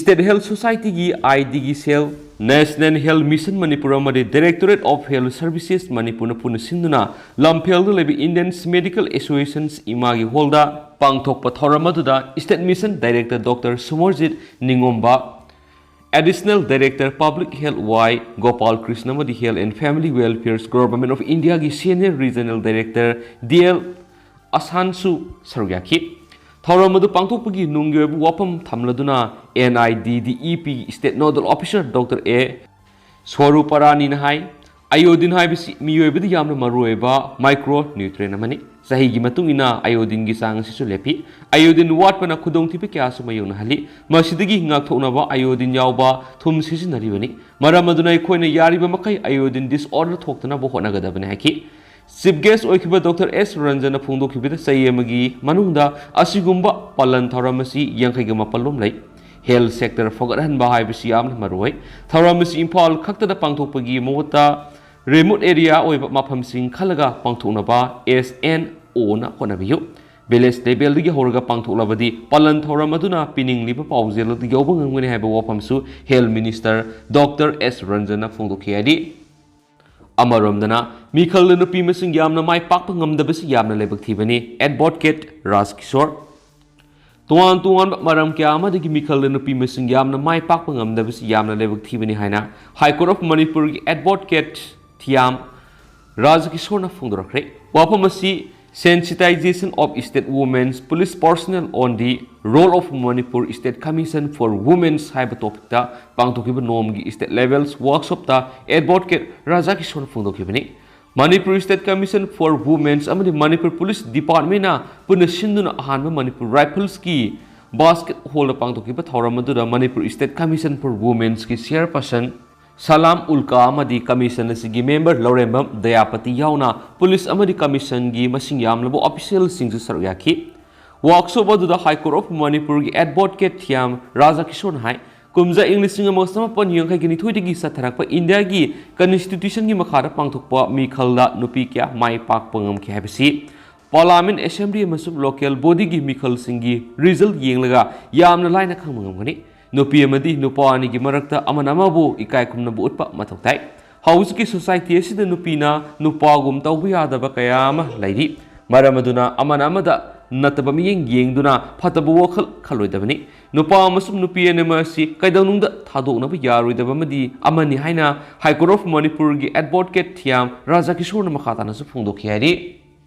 ꯁ꯭ꯇꯦꯠ ꯍꯦꯜꯊ ꯁꯣꯁꯥꯏꯇꯤꯒꯤ, ꯑꯥꯏ ꯗꯤꯒꯤ ꯁꯦꯜ, ꯅꯦꯁꯅꯦꯜ ꯍꯦꯜꯊ ꯃꯤꯁꯟ ꯃꯅꯤꯄꯨꯔ ꯑꯃꯗꯤ ꯗꯥꯏꯔꯦꯛꯇꯣꯔꯦꯠ ꯑꯣꯐ ꯍꯦꯜꯊ ꯁꯔꯚꯤꯁꯦꯁ ꯃꯅꯤꯄꯨꯔꯅ ꯄꯨꯟꯅ ꯁꯤꯟꯗꯨꯅ ꯂꯝꯐꯦꯜꯗ ꯂꯩꯕ ꯏꯟꯗꯤꯌꯟ ꯃꯦꯗꯤꯀꯦꯜ ꯑꯦꯁꯣꯁꯤꯌꯦꯁꯟꯁ ꯏꯃꯥꯒꯤ ꯍꯣꯜꯗ ꯄꯥꯡꯊꯣꯛꯄ ꯊꯧꯔꯝ ꯑꯗꯨꯗ state mission director doctor Sumarjit Ningomba, additional director public health Y Gopal Krishna ꯑꯃꯗꯤ health and family welfare government of ꯏꯟꯗꯤꯌꯥꯒꯤ senior regional director D L ꯑꯁꯥꯟꯁꯨ ꯁꯔꯨꯛ ꯌꯥꯈꯤ꯫ ꯊꯧꯔꯝ ꯑꯗꯨ ꯄꯥꯡꯊꯣꯛꯄꯒꯤ ꯅꯨꯡꯒꯤ ꯑꯣꯏꯕ ꯋꯥꯐꯝ ꯊꯝꯂꯗꯨꯅ N I D D E P state nodal officer doctor A ꯁ꯭ꯋꯔꯨꯄꯔꯥꯅꯤꯅ ꯍꯥꯏ, ꯑꯥꯏꯑꯣꯗꯤꯟ ꯍꯥꯏꯕꯁꯤ ꯃꯤꯑꯣꯏꯕꯗ ꯌꯥꯝꯅ ꯃꯔꯨꯑꯣꯏꯕ ꯃꯥꯏꯀ꯭ꯔꯣ ꯅ꯭ꯌꯨꯇ꯭ꯔꯦꯟ ꯑꯃꯅꯤ꯫ ꯆꯍꯤꯒꯤ ꯃꯇꯨꯡ ꯏꯟꯅ ꯑꯥꯏꯑꯣꯗꯤꯟꯒꯤ ꯆꯥꯡ ꯑꯁꯤꯁꯨ ꯂꯦꯞꯄꯤ꯫ ꯑꯥꯏꯑꯣꯗꯤꯟ ꯋꯥꯠꯄꯅ ꯈꯨꯗꯣꯡꯊꯤꯕ ꯀꯌꯥꯁꯨ ꯃꯥꯌꯣꯛꯅꯍꯜꯂꯤ꯫ ꯃꯁꯤꯗꯒꯤ ꯉꯥꯛꯊꯣꯛꯅꯕ ꯑꯥꯏꯑꯣꯗꯤꯟ ꯌꯥꯎꯕ ꯊꯨꯝ ꯁꯤꯖꯤꯟꯅꯔꯤꯕꯅꯤ꯫ ꯃꯔꯝ ꯑꯗꯨꯅ ꯑꯩꯈꯣꯏꯅ ꯌꯥꯔꯤꯕ ꯃꯈꯩ ꯑꯥꯏꯑꯣꯗꯤꯟ ꯗꯤꯁꯑꯣꯔꯗꯔ ꯊꯣꯛꯇꯅꯕ ꯍꯣꯠꯅꯒꯗꯕꯅꯤ ꯍꯥꯏꯈꯤ꯫ ꯆꯤꯐ ꯒꯦꯁ ꯑꯣꯏꯈꯤꯕ ꯗꯣꯛꯇꯔ ꯑꯦꯁ ꯔꯟꯖꯟꯅ ꯐꯣꯡꯗꯣꯛꯈꯤꯕꯗ ꯆꯍꯤ ꯑꯃꯒꯤ ꯃꯅꯨꯡꯗ ꯑꯁꯤꯒꯨꯝꯕ ꯄꯥꯂꯟ ꯊꯧꯔꯝ ꯑꯁꯤ ꯌꯥꯡꯈꯩꯒ ꯃꯥꯄꯜ ꯂꯣꯝ ꯂꯩ꯫ ꯍꯦꯜꯊ ꯁꯦꯛꯇꯔ ꯐꯒꯠꯍꯟꯕ ꯍꯥꯏꯕꯁꯤ ꯌꯥꯝꯅ ꯃꯔꯨꯑꯣꯏ꯫ ꯊꯧꯔꯝ ꯑꯁꯤ ꯏꯝꯐꯥꯜ ꯈꯛꯇꯗ ꯄꯥꯡꯊꯣꯛꯄꯒꯤ ꯃꯍꯨꯠꯇ ꯔꯤꯃꯣꯠ ꯑꯦꯔꯤꯌꯥ ꯑꯣꯏꯕ ꯃꯐꯝꯁꯤꯡ ꯈꯜꯂꯒ ꯄꯥꯡꯊꯣꯛꯅꯕ ꯑꯦꯁ ꯑꯦꯟ ꯑꯣꯅ ꯍꯣꯠꯅꯕꯤꯌꯨ꯫ ꯚꯤꯂꯦꯖ ꯂꯦꯚꯦꯜꯗꯒꯤ ꯍꯧꯔꯒ ꯄꯥꯡꯊꯣꯛꯂꯕꯗꯤ ꯄꯥꯂꯟ ꯊꯧꯔꯝ ꯑꯗꯨꯅ ꯄꯤꯅꯤꯡꯂꯤꯕ ꯄꯥꯎꯖꯦꯜ ꯑꯗꯨ ꯌꯧꯕ ꯉꯝꯒꯅꯤ ꯍꯥꯏꯕ ꯋꯥꯐꯝꯁꯨ ꯍꯦꯜꯊ ꯃꯤꯅꯤꯁꯇꯔ ꯗꯣꯛꯇꯔ ꯑꯦꯁ ꯔꯟꯖꯟꯅ ꯐꯣꯡꯗꯣꯛꯈꯤ ꯍꯥꯏꯔꯤ꯫ ꯑꯃꯔꯣꯝꯗꯅ, ꯃꯤꯈꯜꯗ ꯅꯨꯄꯤ ꯃꯁꯤꯡ ꯌꯥꯝꯅ ꯃꯥꯏ ꯄꯥꯛꯄ ꯉꯝꯗꯕꯁꯤ ꯌꯥꯝꯅ ꯂꯥꯏꯕꯛ ꯊꯤꯕꯅꯤ꯫ ꯑꯦꯗꯚꯣꯀꯦꯠ ꯔꯥꯖ ꯀꯤꯁꯣꯔ꯫ ꯇꯣꯉꯥꯟ ꯇꯣꯉꯥꯟꯕ ꯃꯔꯝ ꯀꯌꯥ ꯑꯃꯗꯒꯤ ꯃꯤꯈꯜꯗ ꯅꯨꯄꯤ ꯃꯁꯤꯡ ꯌꯥꯝꯅ ꯃꯥꯏ ꯄꯥꯛꯄ ꯉꯝꯗꯕꯁꯤ ꯌꯥꯝꯅ ꯂꯥꯏꯕꯛ ꯊꯤꯕꯅꯤ ꯍꯥꯏꯅ ꯍꯥꯏ ꯀꯣꯔꯠ ꯑꯣꯐ ꯃꯅꯤꯄꯨꯔꯒꯤ ꯑꯦꯗꯚꯣꯀꯦꯠ ꯊꯤꯌꯥꯝ ꯔꯥꯖ ꯀꯤꯁꯣꯔꯅ ꯐꯣꯡꯗꯣꯔꯛꯈ꯭ꯔꯦ꯫ ꯋꯥꯐꯝ ꯑꯁꯤ Sensitization of State Women's Police Personnel on the Role of Manipur State Commission for Women's ꯍꯥꯏꯕ ꯇꯣꯄꯤꯛꯇ ꯄꯥꯡꯊꯣꯛꯈꯤꯕ ꯅꯣꯡꯃꯒꯤ state levels workshopꯇ ꯑꯦꯗꯚꯣꯀꯦꯠ ꯔꯥꯖꯥ ꯀꯤꯁꯣꯔꯅ ꯐꯣꯡꯗꯣꯛꯈꯤꯕꯅꯤ꯫ Manipur State Commission for Women's ꯑꯃꯗꯤ ꯃꯅꯤꯄꯨꯔ ꯄꯨꯂꯤꯁ ꯗꯤꯄꯥꯔꯠꯃꯦꯟꯅ ꯄꯨꯟꯅ ꯁꯤꯟꯗꯨꯅ ꯑꯍꯥꯟꯕ ꯃꯅꯤꯄꯨꯔ ꯔꯥꯏꯐꯜꯁꯀꯤ ꯕꯥꯁꯀꯦꯠ ꯍꯣꯜꯗ ꯄꯥꯡꯊꯣꯛꯈꯤꯕ ꯊꯧꯔꯝ ꯑꯗꯨꯗ ꯃꯅꯤꯄꯨꯔ State Commission for Women'sꯀꯤ ꯆꯤꯌꯔꯄꯔꯁꯟ ꯁꯂꯥꯝ ꯎꯜꯀꯥ ꯑꯃꯗꯤ ꯀꯃꯤꯁꯟ ꯑꯁꯤꯒꯤ ꯃꯦꯝꯕꯔ ꯂꯧꯔꯦꯝꯕꯝ ꯗꯌꯥꯄꯇꯤ ꯌꯥꯎꯅ ꯄꯨꯂꯤꯁ ꯑꯃꯗꯤ ꯀꯃꯤꯁꯟꯒꯤ ꯃꯁꯤꯡ ꯌꯥꯝꯂꯕ ꯑꯣꯐꯤꯁꯤꯌꯦꯜꯁꯤꯡꯁꯨ ꯁꯔꯨꯛ ꯌꯥꯈꯤ꯫ ꯋꯥꯔꯛꯁꯣꯞ ꯑꯗꯨꯗ ꯍꯥꯏ ꯀꯣꯔꯠ ꯑꯣꯐ ꯃꯅꯤꯄꯨꯔꯒꯤ ꯑꯦꯗꯚꯣꯀꯦꯠ ꯊꯤꯌꯥꯝ ꯔꯥꯖꯥ ꯀꯤꯁꯣꯔꯅ ꯍꯥꯏ, ꯀꯨꯝꯖꯥ ꯏꯪ ꯂꯤꯁꯤꯡ ꯑꯃꯒ ꯆꯃꯥꯄꯟ ꯌꯥꯡꯈꯩꯒ ꯅꯤꯊꯣꯏꯗꯒꯤ ꯆꯠꯊꯔꯛꯄ ꯏꯟꯗꯤꯌꯥꯒꯤ ꯀꯟꯁꯇꯤꯇ꯭ꯌꯨꯁꯟꯒꯤ ꯃꯈꯥꯗ ꯄꯥꯡꯊꯣꯛꯄ ꯃꯤꯈꯜꯗ ꯅꯨꯄꯤ ꯀꯌꯥ ꯃꯥꯏ ꯄꯥꯛꯄ ꯉꯝꯈꯤ ꯍꯥꯏꯕꯁꯤ ꯄꯥꯔꯂꯥꯃꯦꯟ, ꯑꯦꯁꯦꯝꯕ꯭ꯂꯤ ꯑꯃꯁꯨꯡ ꯂꯣꯀꯦꯜ ꯕꯣꯗꯤꯒꯤ ꯃꯤꯈꯜꯁꯤꯡꯒꯤ ꯔꯤꯖꯜꯠ ꯌꯦꯡꯂꯒ ꯌꯥꯝꯅ ꯂꯥꯏꯅ ꯈꯪꯕ ꯉꯝꯒꯅꯤ꯫ ꯅꯨꯄꯤ ꯑꯃꯗꯤ ꯅꯨꯄꯥ ꯑꯅꯤꯒꯤ ꯃꯔꯛꯇ ꯑꯃꯅ ꯑꯃꯕꯨ ꯏꯀꯥꯏ ꯈꯨꯝꯅꯕ ꯎꯠꯄ ꯃꯊꯧ ꯇꯥꯏ꯫ ꯍꯧꯖꯤꯛꯀꯤ ꯁꯣꯁꯥꯏꯇꯤ ꯑꯁꯤꯗ ꯅꯨꯄꯤꯅ ꯅꯨꯄꯥꯒꯨꯝ ꯇꯧꯕ ꯌꯥꯗꯕ ꯀꯌꯥ ꯑꯃ ꯂꯩꯔꯤ꯫ ꯃꯔꯝ ꯑꯗꯨꯅ ꯑꯃꯅ ꯑꯃꯗ ꯅꯠꯇꯕ ꯃꯤꯠꯌꯦꯡ ꯌꯦꯡꯗꯨꯅ ꯐꯠꯇꯕ ꯋꯥꯈꯜ ꯈꯜꯂꯣꯏꯗꯕꯅꯤ꯫ ꯅꯨꯄꯥ ꯑꯃꯁꯨꯡ ꯅꯨꯄꯤ ꯑꯅꯤꯃꯛ ꯑꯁꯤ ꯀꯩꯗꯧꯅꯨꯡꯗ ꯊꯥꯗꯣꯛꯅꯕ ꯌꯥꯔꯣꯏꯗꯕ ꯑꯃꯗꯤ ꯑꯃꯅꯤ ꯍꯥꯏꯅ ꯍꯥꯏ ꯀꯣꯔꯠ ꯑꯣꯐ ꯃꯅꯤꯄꯨꯔꯒꯤ ꯑꯦꯗꯚꯣꯀꯦꯠ ꯊꯤꯌꯥꯝ ꯔꯥꯖꯥ ꯀꯤꯁꯣꯔꯅ ꯃꯈꯥ ꯇꯥꯅꯁꯨ ꯐꯣꯡꯗꯣꯛꯈꯤ ꯍꯥꯏꯔꯤ꯫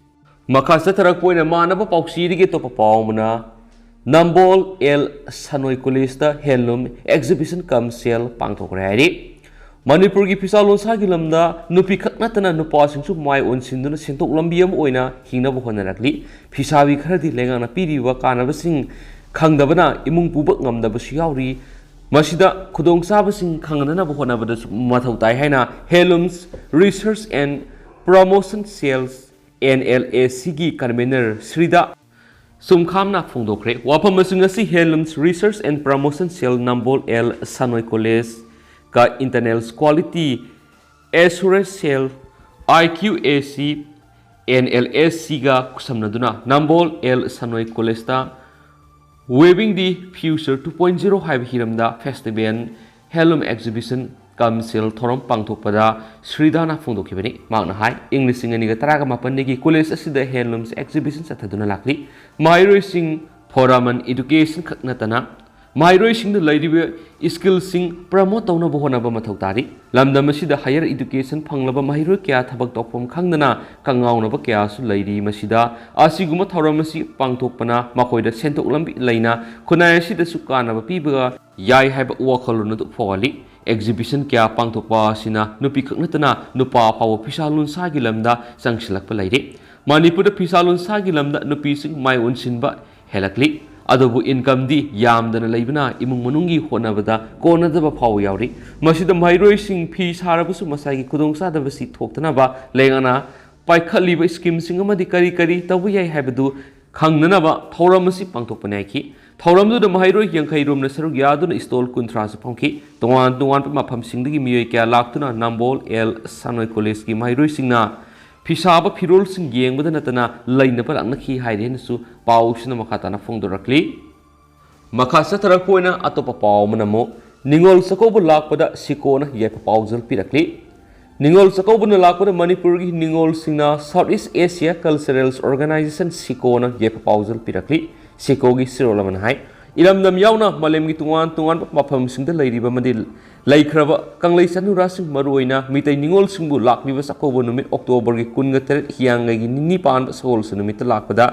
ꯃꯈꯥ ꯆꯠꯊꯔꯛꯄ ꯑꯣꯏꯅ ꯃꯥꯟꯅꯕ ꯄꯥꯎꯆꯦꯗꯒꯤ ꯑꯇꯣꯞꯄ ꯄꯥꯎ ꯑꯃꯅ, ꯅꯝꯕꯣꯜ ꯑꯦꯜ ꯁꯅꯣꯏ ꯀꯣꯂꯦꯖꯇ ꯍꯦꯟꯂꯨꯝ ꯑꯦꯛꯖꯤꯕꯤꯁꯟ ꯀꯝ ꯁꯦꯜ ꯄꯥꯡꯊꯣꯛꯈ꯭ꯔꯦ ꯍꯥꯏꯔꯤ꯫ ꯃꯅꯤꯄꯨꯔꯒꯤ ꯐꯤꯁꯥ ꯂꯣꯟꯁꯥꯒꯤ ꯂꯝꯗ ꯅꯨꯄꯤ ꯈꯛ ꯅꯠꯇꯅ ꯅꯨꯄꯥꯁꯤꯡꯁꯨ ꯃꯥꯏ ꯑꯣꯟꯁꯤꯟꯗꯨꯅ ꯁꯦꯟꯊꯣꯛ ꯂꯝꯕꯤ ꯑꯃ ꯑꯣꯏꯅ ꯍꯤꯡꯅꯕ ꯍꯣꯠꯅꯔꯛꯂꯤ꯫ ꯐꯤꯁꯥꯕꯤ ꯈꯔꯗꯤ ꯂꯩꯉꯥꯛꯅ ꯄꯤꯔꯤꯕ ꯀꯥꯟꯅꯕꯁꯤꯡ ꯈꯪꯗꯕꯅ ꯏꯃꯨꯡ ꯄꯨꯕ ꯉꯝꯗꯕꯁꯨ ꯌꯥꯎꯔꯤ꯫ ꯃꯁꯤꯗ ꯈꯨꯗꯣꯡꯆꯥꯕꯁꯤꯡ ꯈꯪꯍꯟꯅꯕ ꯍꯣꯠꯅꯕꯗꯁꯨ ꯃꯊꯧ ꯇꯥꯏ ꯍꯥꯏꯅ Handlooms Research and Promotion Cell, N L A C ꯒꯤ ꯀꯟꯚꯦꯅꯔ ꯁ꯭ꯔꯤꯗꯥ ꯁꯨꯝꯈꯥꯝꯅ ꯐꯣꯡꯗꯣꯛꯈ꯭ꯔꯦ꯫ ꯋꯥꯐꯝ ꯑꯁꯤꯡ ꯑꯁꯤ Handlooms Research and Promotion Cell Nambol L ꯁꯅꯣꯏ ꯀꯣꯂꯦꯖꯀ Internal Quality Assurance Cell, I Q A C, N L A C ꯒ ꯈꯨꯠꯁꯝꯅꯗꯨꯅ ꯅꯝꯕꯣꯜ ꯑꯦꯜ ꯁꯅꯣꯏ ꯀꯣꯂꯦꯖꯇ Weaving the Future two point zero ꯍꯥꯏꯕ ꯍꯤꯔꯝꯗ festival ꯍꯦꯟꯂꯨꯝ exhibition ꯀꯝ ꯁꯦꯜ ꯊꯧꯔꯝ ꯄꯥꯡꯊꯣꯛꯄꯗ ꯁ꯭ꯔꯤꯗꯥꯅ ꯐꯣꯡꯗꯣꯛꯈꯤꯕꯅꯤ꯫ ꯃꯍꯥꯛꯅ ꯍꯥꯏ, ꯏꯪ ꯂꯤꯁꯤꯡ ꯑꯅꯤꯒ ꯇꯔꯥꯒ ꯃꯥꯄꯟꯗꯒꯤ ꯀꯣꯂꯦꯖ ꯑꯁꯤꯗ ꯍꯦꯟꯂꯨꯝꯁ ꯑꯦꯛꯖꯤꯕꯤꯁꯟ ꯆꯠꯊꯗꯨꯅ ꯂꯥꯛꯂꯤ꯫ ꯃꯍꯩꯔꯣꯏꯁꯤꯡ ꯐꯣꯔ ꯑꯃꯟ ꯏꯗꯨꯀꯦꯁꯟ ꯈꯛ ꯅꯠꯇꯅ ꯃꯍꯩꯔꯣꯏꯁꯤꯡꯗ ꯂꯩꯔꯤꯕ ꯁ꯭ꯀꯤꯜꯁꯤꯡ ꯄ꯭ꯔꯃꯣꯠ ꯇꯧꯅꯕ ꯍꯣꯠꯅꯕ ꯃꯊꯧ ꯇꯥꯔꯤ꯫ ꯂꯝꯗꯝ ꯑꯁꯤꯗ ꯍꯥꯌꯔ ꯏꯗꯨꯀꯦꯁꯟ ꯐꯪꯂꯕ ꯃꯍꯩꯔꯣꯏ ꯀꯌꯥ ꯊꯕꯛ ꯇꯧꯐꯝ ꯈꯪꯗꯅ ꯀꯉꯥꯎꯅꯕ ꯀꯌꯥꯁꯨ ꯂꯩꯔꯤ꯫ ꯃꯁꯤꯗ ꯑꯁꯤꯒꯨꯝꯕ ꯊꯧꯔꯝ ꯑꯁꯤ ꯄꯥꯡꯊꯣꯛꯄꯅ ꯃꯈꯣꯏꯗ ꯁꯦꯟꯊꯣꯛ ꯂꯝꯕꯤ ꯂꯩꯅ ꯈꯨꯟꯅꯥꯏ ꯑꯁꯤꯗꯁꯨ ꯀꯥꯟꯅꯕ ꯄꯤꯕ ꯌꯥꯏ ꯍꯥꯏꯕ ꯋꯥꯈꯜꯂꯣꯟ ꯑꯗꯨ ꯐꯥꯎꯍꯜꯂꯤ꯫ ꯑꯦꯛꯖꯤꯕꯤꯁꯟ ꯀꯌꯥ ꯄꯥꯡꯊꯣꯛꯄ ꯑꯁꯤꯅ ꯅꯨꯄꯤꯈꯛ ꯅꯠꯇꯅ ꯅꯨꯄꯥ ꯐꯥꯎꯕ ꯐꯤꯁꯥ ꯂꯣꯟꯁꯥꯒꯤ ꯂꯝꯗ ꯆꯪꯁꯤꯜꯂꯛꯄ ꯂꯩꯔꯦ꯫ ꯃꯅꯤꯄꯨꯔꯗ ꯐꯤꯁꯥ ꯂꯣꯟꯁꯥꯒꯤ ꯂꯝꯗ ꯅꯨꯄꯤꯁꯤꯡ ꯃꯥꯏ ꯑꯣꯟꯁꯤꯟꯕ ꯍꯦꯜꯂꯛꯂꯤ꯫ ꯑꯗꯨꯕꯨ ꯏꯟꯀꯝꯗꯤ ꯌꯥꯝꯗꯅ ꯂꯩꯕꯅ ꯏꯃꯨꯡ ꯃꯅꯨꯡꯒꯤ ꯍꯣꯠꯅꯕꯗ ꯀꯣꯟꯅꯗꯕ ꯐꯥꯎꯕ ꯌꯥꯎꯔꯤ꯫ ꯃꯁꯤꯗ ꯃꯍꯩꯔꯣꯏꯁꯤꯡ ꯐꯤ ꯁꯥꯔꯕꯁꯨ ꯃꯁꯥꯒꯤ ꯈꯨꯗꯣꯡꯆꯥꯗꯕꯁꯤ ꯊꯣꯛꯇꯅꯕ ꯂꯩꯉꯥꯛꯅ ꯄꯥꯏꯈꯠꯂꯤꯕ ꯁ꯭ꯀꯤꯝꯁꯤꯡ ꯑꯃꯗꯤ ꯀꯔꯤ ꯀꯔꯤ ꯇꯧꯕ ꯌꯥꯏ ꯍꯥꯏꯕꯗꯨ ꯈꯪꯅꯅꯕ ꯊꯧꯔꯝ ꯑꯁꯤ ꯄꯥꯡꯊꯣꯛꯄꯅꯤ ꯍꯥꯏꯈꯤ꯫ ꯊꯧꯔꯝꯗꯨꯗ ꯃꯍꯩꯔꯣꯏ ꯌꯥꯡꯈꯩ ꯔꯣꯝꯅ ꯁꯔꯨꯛ ꯌꯥꯗꯨꯅ ꯁ꯭ꯇꯣꯜ ꯀꯨꯟꯊ꯭ꯔꯥꯁꯨ ꯐꯝꯈꯤ꯫ ꯇꯣꯉꯥꯟ ꯇꯣꯉꯥꯟꯕ ꯃꯐꯝꯁꯤꯡꯗꯒꯤ ꯃꯤꯑꯣꯏ ꯀꯌꯥ ꯂꯥꯛꯇꯨꯅ ꯅꯝꯕꯣꯜ ꯑꯦꯜ ꯁꯥꯟꯅꯣꯏ ꯀꯣꯂꯦꯖꯀꯤ ꯃꯍꯩꯔꯣꯏꯁꯤꯡꯅ ꯐꯤꯁꯥꯕ ꯐꯤꯔꯣꯜꯁꯤꯡ ꯌꯦꯡꯕꯗ ꯅꯠꯇꯅ ꯂꯩꯅꯕ ꯂꯥꯛꯅꯈꯤ ꯍꯥꯏꯔꯤ ꯍꯥꯏꯅꯁꯨ ꯄꯥꯎꯁꯤꯅ ꯃꯈꯥ ꯇꯥꯅ ꯐꯣꯡꯗꯣꯔꯛꯂꯤ꯫ ꯃꯈꯥ ꯆꯠꯊꯔꯛꯄ ꯑꯣꯏꯅ ꯑꯇꯣꯞꯄ ꯄꯥꯎ ꯑꯃꯅ ꯑꯃꯨꯛ ꯅꯤꯉꯣꯜ ꯆꯥꯛꯀꯧꯕ ꯂꯥꯛꯄꯗ ꯁꯤꯀꯣꯅ ꯌꯥꯏꯐ ꯄꯥꯎꯖꯦꯜ ꯄꯤꯔꯛꯂꯤ꯫ ꯅꯤꯉꯣꯜ ꯆꯥꯛꯀꯧꯕꯅ ꯂꯥꯛꯄꯗ ꯃꯅꯤꯄꯨꯔꯒꯤ ꯅꯤꯉꯣꯜꯁꯤꯡꯅ South East Asia Cultural Organization, ꯁꯤꯀꯣꯅ ꯌꯥꯏꯐ ꯄꯥꯎꯖꯦꯜ ꯄꯤꯔꯛꯂꯤ꯫ ꯁꯤꯀꯣꯒꯤ ꯁꯤꯔꯣꯜ ꯑꯃꯅ ꯍꯥꯏ, ꯏꯔꯝꯗꯝ ꯌꯥꯎꯅ ꯃꯥꯂꯦꯝꯒꯤ ꯇꯣꯉꯥꯟ ꯇꯣꯉꯥꯟꯕ ꯃꯐꯝꯁꯤꯡꯗ ꯂꯩꯔꯤꯕ ꯑꯃꯗꯤ ꯂꯩꯈ꯭ꯔꯕ ꯀꯪꯂꯩ ꯆꯅꯨꯔꯥꯁꯤꯡ, ꯃꯔꯨꯑꯣꯏꯅ ꯃꯤꯇꯩ ꯅꯤꯉꯣꯜꯁꯤꯡꯕꯨ ꯂꯥꯛꯂꯤꯕ ꯆꯥꯛꯀꯧꯕ ꯅꯨꯃꯤꯠ ꯑꯣꯛꯇꯣꯕꯔꯒꯤ ꯀꯨꯟꯒ ꯇꯔꯦꯠ ꯍꯤꯌꯥꯡꯒꯩꯒꯤ ꯅꯤꯅꯤ ꯄꯥꯟꯕ ꯁꯒꯣꯜꯁꯦꯟ ꯅꯨꯃꯤꯠꯇ ꯂꯥꯛꯄꯗ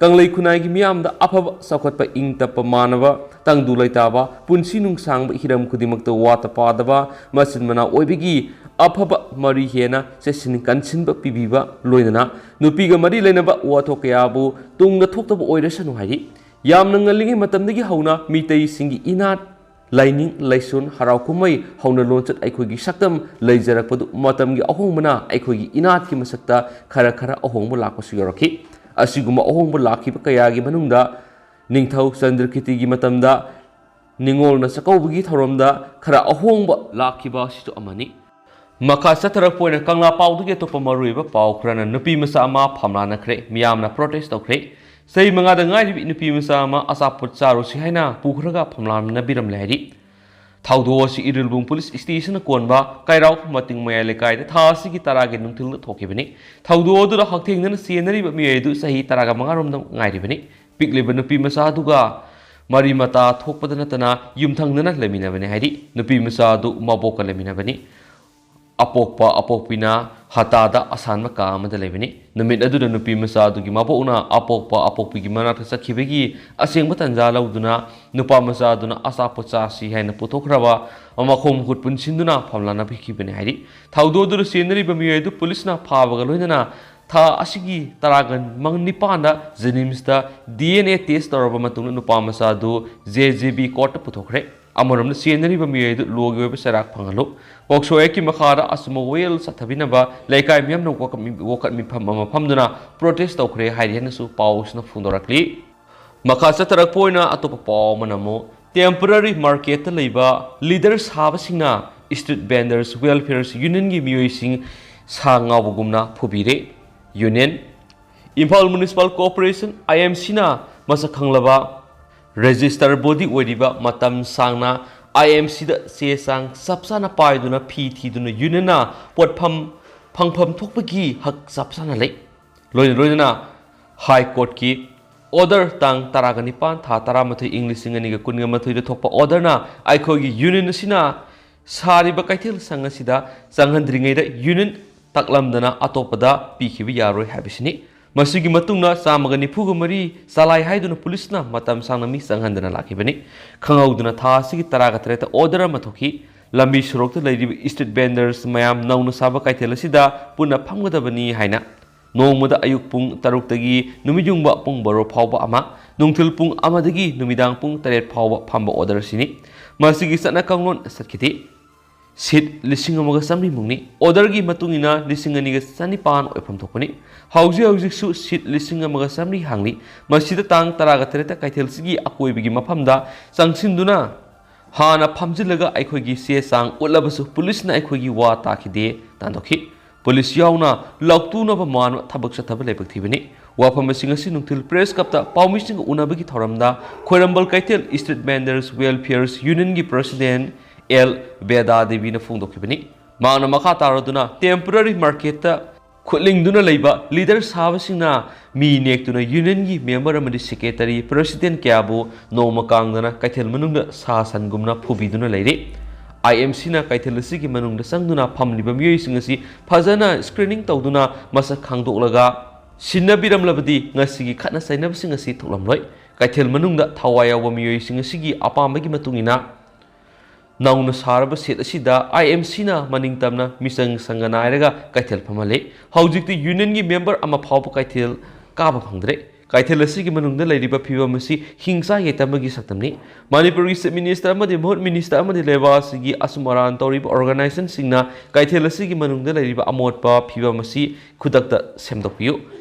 ꯀꯪꯂꯩ ꯈꯨꯟꯅꯥꯏꯒꯤ ꯃꯤꯌꯥꯝꯗ ꯑꯐꯕ, ꯆꯥꯎꯈꯠꯄ, ꯏꯪ ꯇꯞꯄ, ꯃꯥꯟꯅꯕ, ꯇꯪꯗꯨ ꯂꯩꯇꯥꯕ, ꯄꯨꯟꯁꯤ ꯅꯨꯡꯁꯥꯡꯕ, ꯍꯤꯔꯝ ꯈꯨꯗꯤꯡꯃꯛꯇ ꯋꯥꯠꯇ ꯄꯥꯗꯕ, ꯃꯆꯤꯟ ꯃꯅꯥꯎ ꯑꯣꯏꯕꯒꯤ ꯑꯐꯕ ꯃꯔꯤ ꯍꯦꯟꯅ ꯆꯦꯠꯁꯤꯟ ꯀꯟꯁꯤꯟꯕ ꯄꯤꯕꯤꯕ, ꯂꯣꯏꯅꯅ ꯅꯨꯄꯤꯒ ꯃꯔꯤ ꯂꯩꯅꯕ ꯋꯥꯊꯣꯛ ꯀꯌꯥꯕꯨ ꯇꯨꯡꯗ ꯊꯣꯛꯇꯕ ꯑꯣꯏꯔꯁꯅꯨ ꯍꯥꯏꯔꯤ꯫ ꯌꯥꯝꯅ ꯉꯜꯂꯤꯉꯩ ꯃꯇꯝꯗꯒꯤ ꯍꯧꯅ ꯃꯤꯇꯩꯁꯤꯡꯒꯤ ꯏꯅꯥꯠ, ꯂꯥꯏꯅꯤꯡ, ꯂꯥꯏꯁꯣꯟ, ꯍꯔꯥꯎ ꯀꯨꯝꯍꯩ, ꯍꯧꯅ ꯂꯣꯟꯆꯠ ꯑꯩꯈꯣꯏꯒꯤ ꯁꯛꯇꯝ ꯂꯩꯖꯔꯛꯄꯗꯨ ꯃꯇꯝꯒꯤ ꯑꯍꯣꯡꯕꯅ ꯑꯩꯈꯣꯏꯒꯤ ꯏꯅꯥꯠꯀꯤ ꯃꯁꯛꯇ ꯈꯔ ꯈꯔ ꯑꯍꯣꯡꯕ ꯂꯥꯛꯄꯁꯨ ꯌꯥꯎꯔꯛꯈꯤ꯫ ꯑꯁꯤꯒꯨꯝꯕ ꯑꯍꯣꯡꯕ ꯂꯥꯛꯈꯤꯕ ꯀꯌꯥꯒꯤ ꯃꯅꯨꯡꯗ ꯅꯤꯡꯊꯧ ꯆꯟꯗ꯭ꯔꯀꯤꯔꯇꯤꯒꯤ ꯃꯇꯝꯗ ꯅꯤꯉꯣꯜꯅ ꯆꯥꯛꯀꯧꯕꯒꯤ ꯊꯧꯔꯝꯗ ꯈꯔ ꯑꯍꯣꯡꯕ ꯂꯥꯛꯈꯤꯕ ꯑꯁꯤꯁꯨ ꯑꯃꯅꯤ꯫ ꯃꯈꯥ ꯆꯠꯊꯔꯛꯄ ꯑꯣꯏꯅ ꯀꯪꯂꯥ ꯄꯥꯎꯗꯒꯤ ꯑꯇꯣꯞꯄ ꯃꯔꯨꯑꯣꯏꯕ ꯄꯥꯎ ꯈꯔꯅ ꯅꯨꯄꯤ ꯃꯆꯥ ꯑꯃ ꯐꯝꯂꯥꯅꯈ꯭ꯔꯦ, ꯃꯤꯌꯥꯝꯅ ꯄ꯭ꯔꯣꯇꯦꯁ ꯇꯧꯈ꯭ꯔꯦ꯫ ꯆꯍꯤ ꯃꯉꯥꯗ ꯉꯥꯏꯔꯤꯕꯤ ꯅꯨꯄꯤ ꯃꯆꯥ ꯑꯃ ꯑꯆꯥꯄꯣꯠ ꯆꯥꯔꯨꯁꯤ ꯍꯥꯏꯅ ꯄꯨꯈ꯭ꯔꯒ ꯐꯝꯂꯥꯅꯕꯤꯔꯝꯂꯦ ꯍꯥꯏꯔꯤ꯫ ꯊꯧꯗꯣꯛ ꯑꯁꯤ ꯏꯔꯤꯜꯕꯨꯡ ꯄꯨꯂꯤꯁ ꯁ꯭ꯇꯦꯁꯟꯅ ꯀꯣꯟꯕ ꯀꯩꯔꯥꯎ ꯃꯇꯤꯡ ꯃꯌꯥꯏ ꯂꯩꯀꯥꯏꯗ ꯊꯥ ꯑꯁꯤꯒꯤ ꯇꯔꯥꯒꯤ ꯅꯨꯡꯊꯤꯜꯗ ꯊꯣꯛꯈꯤꯕꯅꯤ꯫ ꯊꯧꯗꯣꯛ ꯑꯗꯨꯗ ꯍꯛꯊꯦꯡꯅꯅ ꯆꯦꯟꯅꯔꯤꯕ ꯃꯤꯑꯣꯏ ꯑꯗꯨ ꯆꯍꯤ ꯇꯔꯥꯒ ꯃꯉꯥ ꯔꯣꯝꯗ ꯉꯥꯏꯔꯤꯕꯅꯤ꯫ ꯄꯤꯛꯂꯤꯕ ꯅꯨꯄꯤ ꯃꯆꯥ ꯑꯗꯨꯒ ꯃꯔꯤ ꯃꯇꯥ ꯊꯣꯛꯄꯗ ꯅꯠꯇꯅ ꯌꯨꯝꯊꯪꯅꯅ ꯂꯩꯃꯤꯟꯅꯕꯅꯤ ꯍꯥꯏꯗꯤ ꯅꯨꯄꯤ ꯃꯆꯥ ꯑꯗꯨ ꯃꯕꯣꯛꯀ ꯂꯩꯃꯤꯟꯅꯕꯅꯤ꯫ ꯑꯄꯣꯛꯄ ꯑꯄꯣꯛꯄꯤꯅ ꯍꯇꯥꯗ ꯑꯁꯥꯟꯕ ꯀꯥ ꯑꯃꯗ ꯂꯩꯕꯅꯤ꯫ ꯅꯨꯃꯤꯠ ꯑꯗꯨꯗ ꯅꯨꯄꯤ ꯃꯆꯥ ꯑꯗꯨꯒꯤ ꯃꯕꯣꯛꯅ ꯑꯄꯣꯛꯄ ꯑꯄꯣꯛꯄꯤꯒꯤ ꯃꯅꯥꯛꯇ ꯆꯠꯈꯤꯕꯒꯤ ꯑꯁꯦꯡꯕ ꯇꯥꯟꯖꯥ ꯂꯧꯗꯨꯅ ꯅꯨꯄꯥ ꯃꯆꯥ ꯑꯗꯨꯅ ꯑꯆꯥꯄꯣꯠ ꯆꯥꯁꯤ ꯍꯥꯏꯅ ꯄꯨꯊꯣꯛꯈ꯭ꯔꯕ ꯃꯈꯣꯡ ꯃꯈꯨꯠ ꯄꯨꯟꯁꯤꯟꯗꯨꯅ ꯐꯝꯂꯥꯅ ꯄꯤꯈꯤꯕꯅꯤ ꯍꯥꯏꯗꯤ ꯊꯧꯗꯣꯛ ꯑꯗꯨꯗ ꯆꯦꯟꯅꯔꯤꯕ ꯃꯤꯑꯣꯏ ꯑꯗꯨ ꯄꯨꯂꯤꯁꯅ ꯐꯥꯕꯒ ꯂꯣꯏꯅꯅ ꯊꯥ ꯑꯁꯤꯒꯤ ꯇꯔꯥꯒ ꯅꯤꯄꯥꯟꯗ ꯖꯦꯅꯤꯝꯁꯇ ꯗꯤ ꯑꯦꯟ ꯑꯦ ꯇꯦꯁ ꯇꯧꯔꯕ ꯃꯇꯨꯡꯗ ꯅꯨꯄꯥ ꯃꯆꯥ ꯑꯗꯨ ꯖꯦ ꯖꯦ ꯕꯤ ꯀꯣꯔꯠꯇ ꯄꯨꯊꯣꯛꯈ꯭ꯔꯦ꯫ ꯑꯃꯔꯣꯝꯗ ꯆꯦꯟꯅꯔꯤꯕ ꯃꯤꯑꯣꯏ ꯑꯗꯨ ꯂꯣꯒꯤ ꯑꯣꯏꯕ ꯆꯩꯔꯥꯛ ꯐꯪꯍꯜꯂꯨ꯫ ꯄꯣꯛꯁꯣ ꯑꯦꯛꯀꯤ ꯃꯈꯥꯗ ꯑꯆꯨꯝꯕ ꯋꯥꯌꯦꯜ ꯆꯠꯊꯕꯤꯅꯕ ꯂꯩꯀꯥꯏ ꯃꯤꯌꯥꯝꯅ ꯋꯥꯀꯠꯃꯤ-, ꯋꯥꯀꯠ ꯃꯤꯐꯝ ꯑꯃ ꯐꯝꯗꯨꯅ ꯄ꯭ꯔꯣꯇꯦꯁ ꯇꯧꯈ꯭ꯔꯦ ꯍꯥꯏꯔꯤ ꯍꯥꯏꯅꯁꯨ ꯄꯥꯎꯁꯤꯅ ꯐꯣꯡꯗꯣꯔꯛꯂꯤ꯫ ꯃꯈꯥ ꯆꯠꯊꯔꯛꯄ ꯑꯣꯏꯅ ꯑꯇꯣꯞꯄ ꯄꯥꯎ ꯑꯃꯅ ꯑꯃꯨꯛ ꯇꯦꯝꯄꯔꯔꯤ ꯃꯥꯔꯀꯦꯠꯇ ꯂꯩꯕ ꯂꯤꯗꯔ ꯁꯥꯕꯁꯤꯡꯅ ꯏꯁꯇ꯭ꯔꯤꯠ ꯚꯦꯟꯗꯔꯁ ꯋꯦꯜꯐꯤꯌꯔꯁ ꯌꯨꯅꯤꯌꯟꯒꯤ ꯃꯤꯑꯣꯏꯁꯤꯡ ꯁꯥ ꯉꯥꯎꯕꯒꯨꯝꯅ ꯐꯨꯕꯤꯔꯦ꯫ ꯌꯨꯅꯤꯌꯟ ꯏꯝꯐꯥꯜ ꯃ꯭ꯌꯨꯅꯤꯁꯤꯄꯥꯜ ꯀꯣꯔꯄꯣꯔꯦꯁꯟ, ꯑꯥꯏ ꯑꯦꯝ ꯁꯤꯅ ꯃꯁꯛ ꯈꯪꯂꯕ ꯔꯦꯖꯤꯁꯇꯔ ꯕꯣꯗꯤ ꯑꯣꯏꯔꯤꯕ ꯃꯇꯝ ꯁꯥꯡꯅ ꯑꯥꯏ ꯑꯦꯝ ꯁꯤꯗ ꯆꯦ ꯆꯥꯡ ꯆꯞ ꯆꯥꯅ ꯄꯥꯏꯗꯨꯅ ꯐꯤ ꯊꯤꯗꯨꯅ ꯌꯨꯅꯤꯌꯟꯅ ꯄꯣꯠꯐꯝ ꯐꯪꯐꯝ ꯊꯣꯛꯄꯒꯤ ꯍꯛ ꯆꯞ ꯆꯥꯅ ꯂꯩ꯫ ꯂꯣꯏꯅ ꯂꯣꯏꯅꯅ ꯍꯥꯏ ꯀꯣꯔꯠꯀꯤ ꯑꯣꯔꯗꯔ ꯇꯥꯡ ꯇꯔꯥꯒ ꯅꯤꯄꯥꯟ ꯊꯥ ꯇꯔꯥꯃꯥꯊꯣꯏ ꯏꯪ ꯂꯤꯁꯤꯡ ꯑꯅꯤꯒ ꯀꯨꯟꯒ ꯃꯥꯊꯣꯏꯗ ꯊꯣꯛꯄ ꯑꯣꯔꯗꯔꯅ ꯑꯩꯈꯣꯏꯒꯤ ꯌꯨꯅꯤꯌꯟ ꯑꯁꯤꯅ ꯁꯥꯔꯤꯕ ꯀꯩꯊꯦꯜ ꯁꯪ ꯑꯁꯤꯗ ꯆꯪꯍꯟꯗ꯭ꯔꯤꯉꯩꯗ ꯌꯨꯅꯤꯌꯟ ꯇꯥꯛꯂꯝꯗꯅ ꯑꯇꯣꯞꯄꯗ ꯄꯤꯈꯤꯕ ꯌꯥꯔꯣꯏ ꯍꯥꯏꯕꯁꯤꯅꯤ꯫ ꯃꯁꯤꯒꯤ ꯃꯇꯨꯡꯗ ꯆꯥꯝꯃꯒ ꯅꯤꯐꯨꯒ ꯃꯔꯤ ꯆꯂꯥꯏ ꯍꯥꯏꯗꯨꯅ ꯄꯨꯂꯤꯁꯅ ꯃꯇꯝ ꯁꯥꯡꯅ ꯃꯤ ꯆꯪꯍꯟꯗꯅ ꯂꯥꯛꯈꯤꯕꯅꯤ꯫ ꯈꯪꯍꯧꯗꯅ ꯊꯥ ꯑꯁꯤꯒꯤ ꯇꯔꯥꯒ ꯇꯔꯦꯠꯇ ꯑꯣꯔꯗꯔ ꯑꯃ ꯊꯣꯛꯈꯤ꯫ ꯂꯝꯕꯤ ꯁꯣꯔꯣꯛꯇ ꯂꯩꯔꯤꯕ ꯏꯁꯇ꯭ꯔꯤꯠ ꯚꯦꯟꯗꯔꯁ ꯃꯌꯥꯝ ꯅꯧꯅ ꯁꯥꯕ ꯀꯩꯊꯦꯜ ꯑꯁꯤꯗ ꯄꯨꯟꯅ ꯐꯝꯒꯗꯕꯅꯤ ꯍꯥꯏꯅ꯫ ꯅꯣꯡꯃꯗ ꯑꯌꯨꯛ ꯄꯨꯡ ꯇꯔꯨꯛꯇꯒꯤ ꯅꯨꯃꯤꯠ ꯌꯨꯡꯕ ꯄꯨꯡ ꯕꯥꯔꯣ ꯐꯥꯎꯕ ꯑꯃ, ꯅꯨꯡꯊꯤꯜ ꯄꯨꯡ ꯑꯃꯗꯒꯤ ꯅꯨꯃꯤꯗꯥꯡ ꯄꯨꯡ ꯇꯔꯦꯠ ꯐꯥꯎꯕ ꯐꯝꯕ ꯑꯣꯔꯗꯔꯁꯤꯅꯤ꯫ ꯃꯁꯤꯒꯤ ꯆꯠꯅ ꯀꯥꯡꯂꯣꯟ ꯆꯠꯈꯤꯗꯦ꯫ ꯁꯤꯠ ꯂꯤꯁꯤꯡ ꯑꯃꯒ ꯆꯥꯃꯔꯤ ꯃꯨꯛꯅꯤ꯫ ꯑꯣꯔꯗꯔꯒꯤ ꯃꯇꯨꯡ ꯏꯟꯅ ꯂꯤꯁꯤꯡ ꯑꯅꯤꯒ ꯆꯅꯤꯄꯥꯟ ꯑꯣꯏꯐꯝ ꯊꯣꯛꯄꯅꯤ꯫ ꯍꯧꯖꯤꯛ ꯍꯧꯖꯤꯛꯁꯨ ꯁꯤꯠ ꯂꯤꯁꯤꯡ ꯑꯃꯒ ꯆꯥꯃꯔꯤ ꯍꯥꯡꯂꯤ꯫ ꯃꯁꯤꯗ ꯇꯥꯡ ꯇꯔꯥꯒ ꯇꯔꯦꯠꯇ ꯀꯩꯊꯦꯜꯁꯤꯒꯤ ꯑꯀꯣꯏꯕꯒꯤ ꯃꯐꯝꯗ ꯆꯪꯁꯤꯟꯗꯨꯅ ꯍꯥꯟꯅ ꯐꯝꯖꯤꯜꯂꯒ ꯑꯩꯈꯣꯏꯒꯤ ꯆꯦ ꯆꯥꯡ ꯎꯠꯂꯕꯁꯨ ꯄꯨꯂꯤꯁꯅ ꯑꯩꯈꯣꯏꯒꯤ ꯋꯥ ꯇꯥꯈꯤꯗꯦ, ꯇꯥꯟꯊꯣꯛꯈꯤ꯫ ꯄꯨꯂꯤꯁ ꯌꯥꯎꯅ ꯂꯥꯎꯇꯨꯅꯕ ꯃꯥꯟꯕ ꯊꯕꯛ ꯆꯠꯊꯕ ꯂꯥꯏꯕꯛ ꯊꯤꯕꯅꯤ꯫ ꯋꯥꯐꯝꯁꯤꯡ ꯑꯁꯤ ꯅꯨꯡꯊꯤꯜ ꯄ꯭ꯔꯦꯁ ꯀ꯭ꯂꯕꯇ ꯄꯥꯎꯃꯤꯁꯤꯡꯒ ꯎꯅꯕꯒꯤ ꯊꯧꯔꯝꯗ ꯈ꯭ꯋꯥꯏꯔꯝꯕꯟ ꯀꯩꯊꯦꯜ ꯏꯁꯇ꯭ꯔꯤꯠ ꯚꯦꯟꯗꯔꯁ ꯋꯦꯜꯐꯤꯌꯔꯁ ꯌꯨꯅꯤꯌꯟꯒꯤ ꯄ꯭ꯔꯁꯤꯗꯦꯟ ꯑꯦꯜ ꯕꯦꯗꯥ ꯗꯦꯕꯤꯅ ꯐꯣꯡꯗꯣꯛꯈꯤꯕꯅꯤ꯫ ꯃꯍꯥꯛꯅ ꯃꯈꯥ ꯇꯥꯔꯗꯨꯅ ꯇꯦꯝꯄꯣꯔꯔꯤ ꯃꯥꯔꯀꯦꯠꯇ ꯈꯨꯠꯂꯤꯡꯗꯨꯅ ꯂꯩꯕ ꯂꯤꯗꯔ ꯁꯥꯕꯁꯤꯡꯅ ꯃꯤ ꯅꯦꯛꯇꯨꯅ ꯌꯨꯅꯤꯌꯟꯒꯤ ꯃꯦꯝꯕꯔ ꯑꯃꯗꯤ ꯁꯦꯀ꯭ꯔꯦꯇꯔꯤ, ꯄ꯭ꯔꯦꯁꯤꯗꯦꯟꯠ ꯀꯌꯥꯕꯨ ꯅꯣꯡꯃ ꯀꯥꯡꯗꯅ ꯀꯩꯊꯦꯜ ꯃꯅꯨꯡꯗ ꯁꯥ ꯁꯟꯒꯨꯝꯅ ꯐꯨꯕꯤꯗꯨꯅ ꯂꯩꯔꯤ꯫ ꯑꯥꯏ ꯑꯦꯝ ꯁꯤꯅ ꯀꯩꯊꯦꯜ ꯑꯁꯤꯒꯤ ꯃꯅꯨꯡꯗ ꯆꯪꯗꯨꯅ ꯐꯝꯂꯤꯕ ꯃꯤꯑꯣꯏꯁꯤꯡ ꯑꯁꯤ ꯐꯖꯅ ꯁ꯭ꯀ꯭ꯔꯤꯅꯤꯡ ꯇꯧꯗꯨꯅ ꯃꯁꯛ ꯈꯪꯗꯣꯛꯂꯒ ꯁꯤꯟꯅꯕꯤꯔꯝꯂꯕꯗꯤ ꯉꯁꯤꯒꯤ ꯈꯠꯅ ꯆꯩꯅꯕꯁꯤꯡ ꯑꯁꯤ ꯊꯣꯛꯂꯝꯂꯣꯏ꯫ ꯀꯩꯊꯦꯜ ꯃꯅꯨꯡꯗ ꯊꯋꯥꯏ ꯌꯥꯎꯕ ꯃꯤꯑꯣꯏꯁꯤꯡ ꯑꯁꯤꯒꯤ ꯑꯄꯥꯝꯕꯒꯤ ꯃꯇꯨꯡ ꯏꯟꯅ ꯅꯧꯅ ꯁꯥꯔꯕ ꯁꯦꯠ ꯑꯁꯤꯗ ꯑꯥꯏ ꯑꯦꯝ ꯁꯤꯅ ꯃꯅꯤꯡ ꯇꯝꯅ ꯃꯤꯆꯪ ꯁꯪꯒ ꯅꯥꯏꯔꯒ ꯀꯩꯊꯦꯜ ꯐꯝꯍꯜꯂꯤ꯫ ꯍꯧꯖꯤꯛꯇꯤ ꯌꯨꯅꯤꯌꯟꯒꯤ ꯃꯦꯝꯕꯔ ꯑꯃ ꯐꯥꯎꯕ ꯀꯩꯊꯦꯜ ꯀꯥꯕ ꯐꯪꯗ꯭ꯔꯦ꯫ ꯀꯩꯊꯦꯜ ꯑꯁꯤꯒꯤ ꯃꯅꯨꯡꯗ ꯂꯩꯔꯤꯕ ꯐꯤꯕꯝ ꯑꯁꯤ ꯍꯤꯡꯆꯥ ꯌꯥꯏꯇꯝꯕꯒꯤ ꯁꯛꯇꯝꯅꯤ꯫ ꯃꯅꯤꯄꯨꯔꯒꯤ ꯆꯤꯐ ꯃꯤꯅꯤꯁꯇꯔ ꯑꯃꯗꯤ ꯃꯍꯨꯠ ꯃꯤꯅꯤꯁꯇꯔ ꯑꯃꯗꯤ ꯂꯩꯕꯥꯛ ꯑꯁꯤꯒꯤ ꯑꯆꯨꯝ ꯑꯔꯥꯟ ꯇꯧꯔꯤꯕ ꯑꯣꯔꯒꯅꯥꯏꯖꯦꯁꯟꯁꯤꯡꯅ ꯀꯩꯊꯦꯜ ꯑꯁꯤꯒꯤ ꯃꯅꯨꯡꯗ ꯂꯩꯔꯤꯕ ꯑꯃꯣꯠꯄ ꯐꯤꯕꯝ ꯑꯁꯤ ꯈꯨꯗꯛꯇ ꯁꯦꯝꯗꯣꯛꯄꯤꯌꯨ꯫